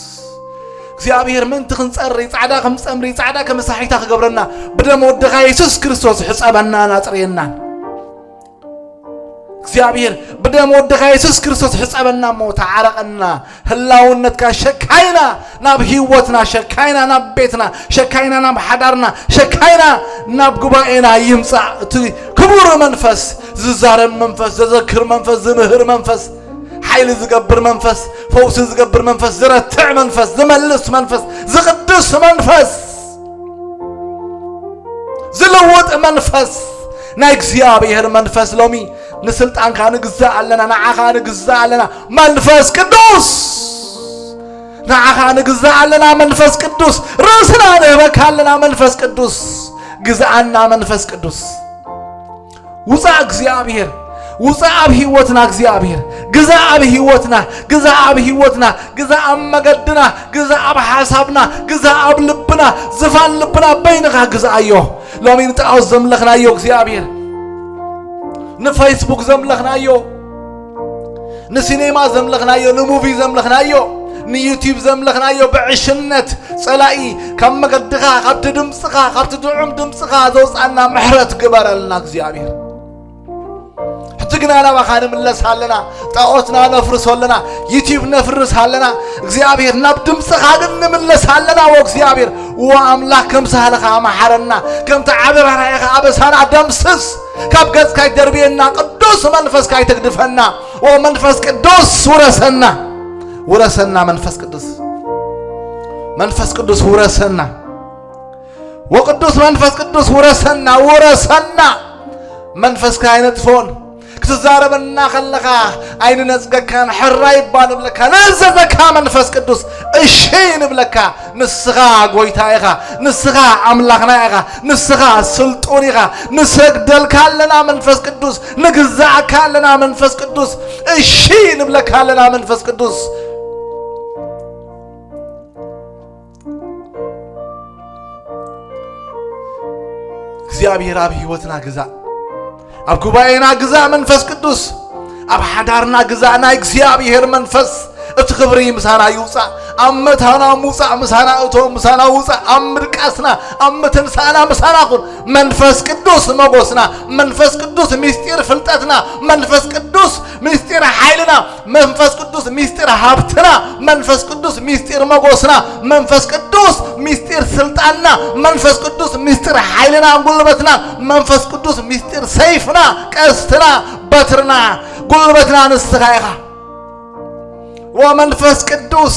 እግዚኣብሔር ምእንቲ ክንጸሪ፣ ጻዕዳ ከም ጸምሪ፣ ጻዕዳ ከም ሳሒታ ክገብረና፣ ብደም ወድኻ የሱስ ክርስቶስ ሕጸበናን ኣጽርየናን። እግዚኣብሔር ብደም ወድኻ የሱስ ክርስቶስ ሕጸበና እሞ ተዓረቐና። ህላውነትካ ሸካይና ናብ ህይወትና፣ ሸካይና ናብ ቤትና፣ ሸካይና ናብ ሓዳርና፣ ሸካይና ናብ ጉባኤና ይምጻእ። እቲ ክቡር መንፈስ፣ ዝዛረብ መንፈስ፣ ዘዘክር መንፈስ፣ ዝምህር መንፈስ፣ ሓይሊ ዝገብር መንፈስ፣ ፈውሲ ዝገብር መንፈስ፣ ዝረትዕ መንፈስ፣ ዝመልስ መንፈስ፣ ዝቕድስ መንፈስ፣ ዝልውጥ መንፈስ፣ ናይ እግዚኣብሔር መንፈስ ሎሚ ንስልጣንካ ንግዛእ ኣለና፣ ንዓኻ ንግዛእ ኣለና። መንፈስ ቅዱስ ንዓኻ ንግዛእ ኣለና። መንፈስ ቅዱስ ርእስና ንህበካ ኣለና። መንፈስ ቅዱስ ግዛኣና። መንፈስ ቅዱስ ውፃእ እግዚኣብሔር፣ ውፃእ ኣብ ህይወትና እግዚኣብሔር፣ ግዛእ ኣብ ህይወትና፣ ግዛእ ኣብ ህይወትና፣ ግዛእ ኣብ መገድና፣ ግዛእ ኣብ ሓሳብና፣ ግዛእ ኣብ ልብና፣ ዝፋን ልብና በይንኻ ግዛኣዮ። ሎሚ ንጣዖት ዘምለኽናዮ እግዚኣብሔር፣ ንፌስቡክ ዘምለኽናዮ፣ ንሲኔማ ዘምለኽናዮ፣ ንሙቪ ዘምለኽናዮ፣ ንዩቲዩብ ዘምለኽናዮ ብዕሽነት ጸላኢ ካብ መገድኻ፣ ካብቲ ድምፅኻ፣ ካብቲ ድዑም ድምፅኻ ዘውፅኣና ምሕረት ግበረልና እግዚኣብሔር። ሕጂ ግና ናባኻ ንምለስ ኣለና። ጣዖትና ነፍርሶ ኣለና። ዩቲዩብ ነፍርስ ኣለና። እግዚኣብሔር ናብ ድምፅኻ ግን ንምለስ ኣለና። ወ እግዚኣብሔር፣ ወ ኣምላኽ ከም ሳህልኻ መሓረና። ከምቲ ዓቢ ራህራሄኻ ኣበሳና ደምስስ። ካብ ገጽካ ኣይትደርብየና። ቅዱስ መንፈስካ ኣይትግድፈና። ወ መንፈስ ቅዱስ ውረሰና። ውረሰና መንፈስ ቅዱስ። መንፈስ ቅዱስ ውረሰና። ወቅዱስ መንፈስ ቅዱስ ውረሰና፣ ውረሰና። መንፈስካ ኣይነጥፍኦን። ክትዛረበና ከለኻ ኣይንነጽገካን፣ ሕራይ እባ ንብለካ፣ ንእዘዘካ መንፈስ ቅዱስ፣ እሺ ንብለካ። ንስኻ ጎይታ ኢኻ፣ ንስኻ ኣምላኽና ኢኻ፣ ንስኻ ስልጡን ኢኻ፣ ንሰግደልካ ኣለና መንፈስ ቅዱስ፣ ንግዛእካ ኣለና መንፈስ ቅዱስ፣ እሺ ንብለካ ኣለና መንፈስ ቅዱስ። እግዚኣብሔር ኣብ ህይወትና ግዛእ፣ ኣብ ጉባኤና ግዛእ መንፈስ ቅዱስ፣ ኣብ ሓዳርና ግዛእ ናይ እግዚኣብሔር መንፈስ። እቲ ክብሪ ምሳና ይውፃእ፣ ኣብ መታና ምውፃእ ምሳና እቶ፣ ምሳና ውፃእ፣ ኣብ ምድቃስና ኣብ ምትንሳእና ምሳና ኩን። መንፈስ ቅዱስ መጎስና፣ መንፈስ ቅዱስ ምስጢር ፍልጠትና፣ መንፈስ ቅዱስ ምስጢር ሓይልና፣ መንፈስ ቅዱስ ምስጢር ሃብትና፣ መንፈስ ቅዱስ ምስጢር መጎስና፣ መንፈስ ቅዱስ ምስጢር ስልጣንና፣ መንፈስ ቅዱስ ምስጢር ሓይልና ጉልበትና፣ መንፈስ ቅዱስ ምስጢር ሰይፍና፣ ቀስትና፣ በትርና፣ ጉልበትና ንስኻ ኢኻ። ወመንፈስ ቅዱስ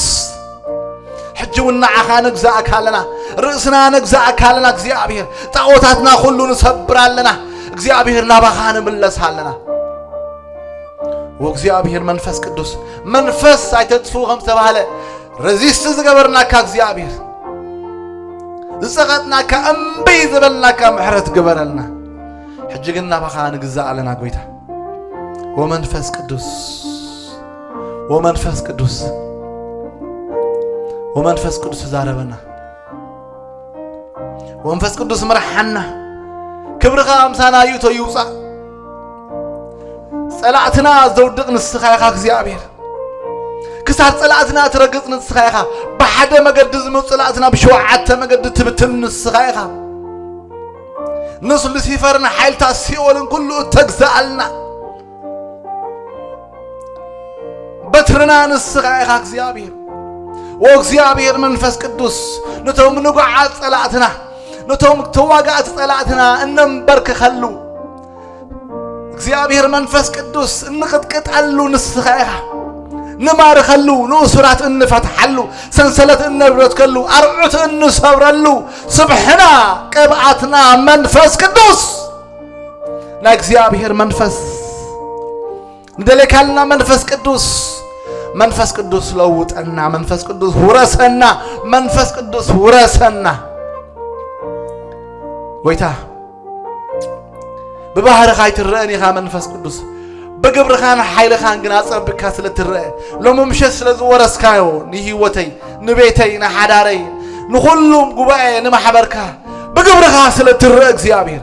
ሕጂ እውን ንዓኻ ነግዛእካ ኣለና፣ ርእስና ነግዛእካ ኣለና እግዚኣብሔር። ጣዖታትና ኩሉ ንሰብር ኣለና እግዚኣብሔር፣ ናባኻ ንምለስ ኣለና። ወእግዚኣብሔር መንፈስ ቅዱስ፣ መንፈስ ኣይተጥፍኡ ከም ዝተባህለ፣ ረዚስት ዝገበርናካ እግዚኣብሔር፣ ዝጸቐጥናካ፣ እምቢ ዝበልናካ ምሕረት ግበረልና። ሕጂ ግን ናባኻ ንግዛእ ኣለና ጎይታ። ወመንፈስ ቅዱስ፣ ወመንፈስ ቅዱስ፣ ወመንፈስ ቅዱስ ተዛረበና። ወመንፈስ ቅዱስ ምርሓና። ክብርኻ ኣምሳና ይእቶ ይውፃእ። ጸላእትና ዘውድቕ ንስኻ ኢኻ እግዚኣብሔር። ክሳብ ጸላእትና ትረግጽ ንስኻ ኢኻ። ብሓደ መገዲ ዝመጹ ጸላእትና ብሸውዓተ መገዲ ትብትን ንስኻ ኢኻ። ንሱ ሉሲፈርን ሓይልታት ሲኦልን ኩሉ እተግዛኣልና በትርና ንስኻ ኢኻ እግዚኣብሔር። ወእግዚኣብሔር መንፈስ ቅዱስ ነቶም ንጉዓት ጸላእትና፣ ነቶም ተዋጋእቲ ጸላእትና እነንበርክኸሉ፣ እግዚኣብሔር መንፈስ ቅዱስ እንቕጥቅጠሉ ንስኻ ኢኻ። ንማርኸሉ፣ ንእሱራት እንፈትሓሉ፣ ሰንሰለት እነብረትከሉ፣ ኣርዑት እንሰብረሉ፣ ስብሕና፣ ቅብኣትና መንፈስ ቅዱስ፣ ናይ እግዚኣብሔር መንፈስ ንደሌካልና መንፈስ ቅዱስ፣ መንፈስ ቅዱስ ለውጠና፣ መንፈስ ቅዱስ ውረሰና፣ መንፈስ ቅዱስ ውረሰና። ጎይታ፣ ብባህርኻ ኣይትረአን ኢኻ መንፈስ ቅዱስ። ብግብርኻን ሓይልኻን ግን ኣጸቢቕካ ስለ ትረአ፣ ሎሚ ምሸት ስለ ዝወረስካዮ ንህይወተይ፣ ንቤተይ፣ ንሓዳረይ፣ ንኹሉም ጉባኤ፣ ንማሕበርካ ብግብርኻ ስለ ትረአ እግዚኣብሔር፣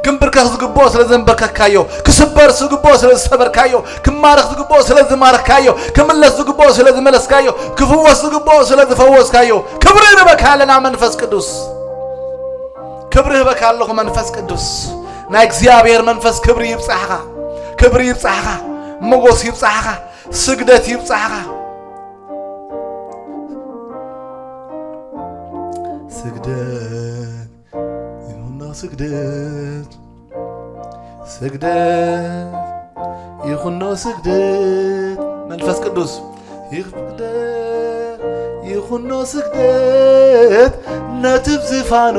ክንብርከኽ ዝግብኦ ስለ ዘንበርከካዮ፣ ክስበር ዝግብኦ ስለ ዝሰበርካዮ፣ ክማረኽ ዝግብኦ ስለ ዝማረኽካዮ፣ ክምለስ ዝግብኦ ስለ ዝመለስካዮ፣ ክፍወስ ዝግብኦ ስለ ዝፈወስካዮ፣ ክብሪ ንበካ ኣለና መንፈስ ቅዱስ። ክብሪ ህበካ ኣለኹ መንፈስ ቅዱስ። ናይ እግዚኣብሔር መንፈስ ክብሪ ይብጻሕኻ፣ ክብሪ ይብጻሕኻ፣ ሞጎስ ይብጻሕኻ፣ ስግደት ይብጻሕኻ። ስግደት ይኹኖ ስግደት፣ ስግደት ይኹኖ ስግደት። መንፈስ ቅዱስ ይፍቅደ ይኹኖ ስግደት፣ ነቲ ብዝፋኑ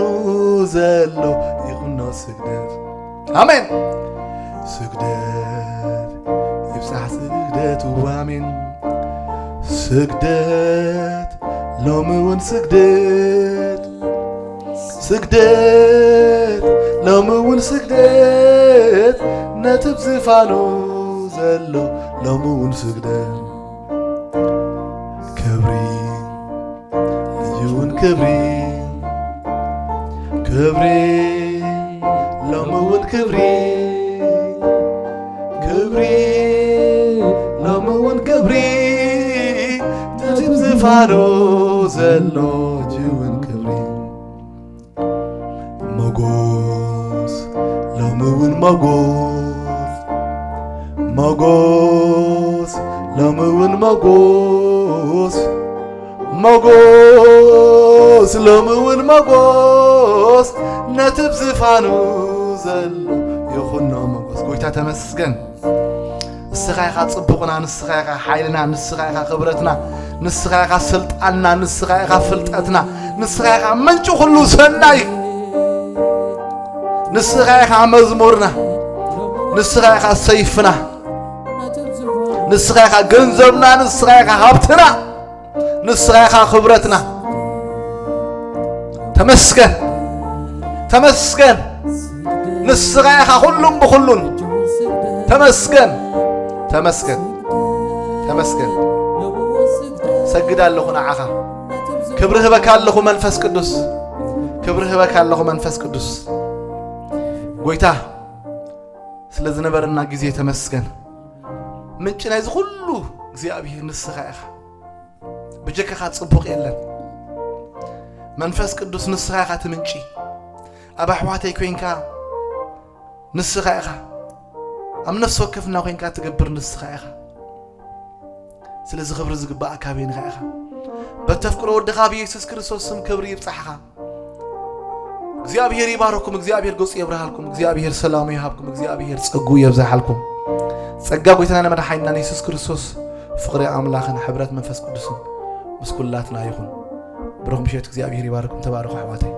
ዘሎ ይኹኖ ስግደት። ኣሜን። ስግደት ይብጻሕ ስግደት፣ እወ ኣሜን። ስግደት ሎሚ እውን ስግደት፣ ስግደት ሎሚ እውን ስግደት፣ ነቲ ብዝፋኑ ዘሎ ሎሚ እውን ስግደት። ክብሪ ሕጂ እውን ክብሪ፣ ክብሪ ሎሚ እውን ክብሪ፣ ክብሪ ሎሚ እውን ክብሪ፣ ነቲ ብዝፋኑ ዘሎ ሕጂ እውን ክብሪ። ሞጎስ ሎሚ እውን ሞጎስ፣ ሞጎስ ሎሚ እውን ሞጎስ፣ ሞጎስ ሎሚ እውን ሞጎስ፣ ነቲ ብዝፋኑ ዘሎ ይኹኖ ሞጎስ። ጎይታ ተመስገን። ንስኻ ኢኻ ጽቡቕና፣ ንስኻ ኢኻ ሓይልና፣ ንስኻ ኢኻ ክብረትና፣ ንስኻ ኢኻ ስልጣንና፣ ንስኻ ኢኻ ፍልጠትና፣ ንስኻ ኢኻ ምንጪ ኩሉ ሰናይ። ንስኻ ኢኻ መዝሙርና፣ ንስኻ ኢኻ ሰይፍና፣ ንስኻ ኢኻ ገንዘብና፣ ንስኻ ኢኻ ሃብትና፣ ንስኻ ኢኻ ክብረትና። ተመስገን፣ ተመስገን። ንስኻ ኢኻ ኩሉን ብኹሉን። ተመስገን፣ ተመስገን፣ ተመስገን። ሰግድ ኣለኹ ንዓኻ። ክብሪ ህበካ ኣለኹ መንፈስ ቅዱስ። ክብሪ ህበካ ኣለኹ መንፈስ ቅዱስ። ጎይታ፣ ስለ ዝነበረና ግዜ ተመስገን። ምንጪ ናይዚ ኩሉ እግዚኣብሔር ንስኻ ኢኻ። ብጀካኻ ጽቡቕ የለን። መንፈስ ቅዱስ ንስኻ ኢኻ እቲ ምንጪ። ኣብ ኣሕዋተይ ኮይንካ ንስኻ ኢኻ። ኣብ ነፍሲ ወከፍና ኮይንካ ትገብር ንስኻ ኢኻ። ስለዚ ክብሪ ዝግባኣካ ኣበይንኻ ኢኻ። በተፍቅሮ ወድኻ ብየሱስ ክርስቶስ ስም ክብሪ ይብጻሕኻ። እግዚኣብሔር ይባርኩም፣ እግዚኣብሔር ገጹ የብርሃልኩም፣ እግዚኣብሔር ሰላሙ ይሃብኩም፣ እግዚኣብሔር ጸጉ የብዝሓልኩም። ጸጋ ጎይታና መድሓኒናን የሱስ ክርስቶስ፣ ፍቕሪ ኣምላኽን ሕብረት መንፈስ ቅዱስን ምስ ኩላትና ይኹን። ብሩኽ ምሸት፣ እግዚኣብሔር ይባርኩም። ተባረኹ ኣሕዋተይ።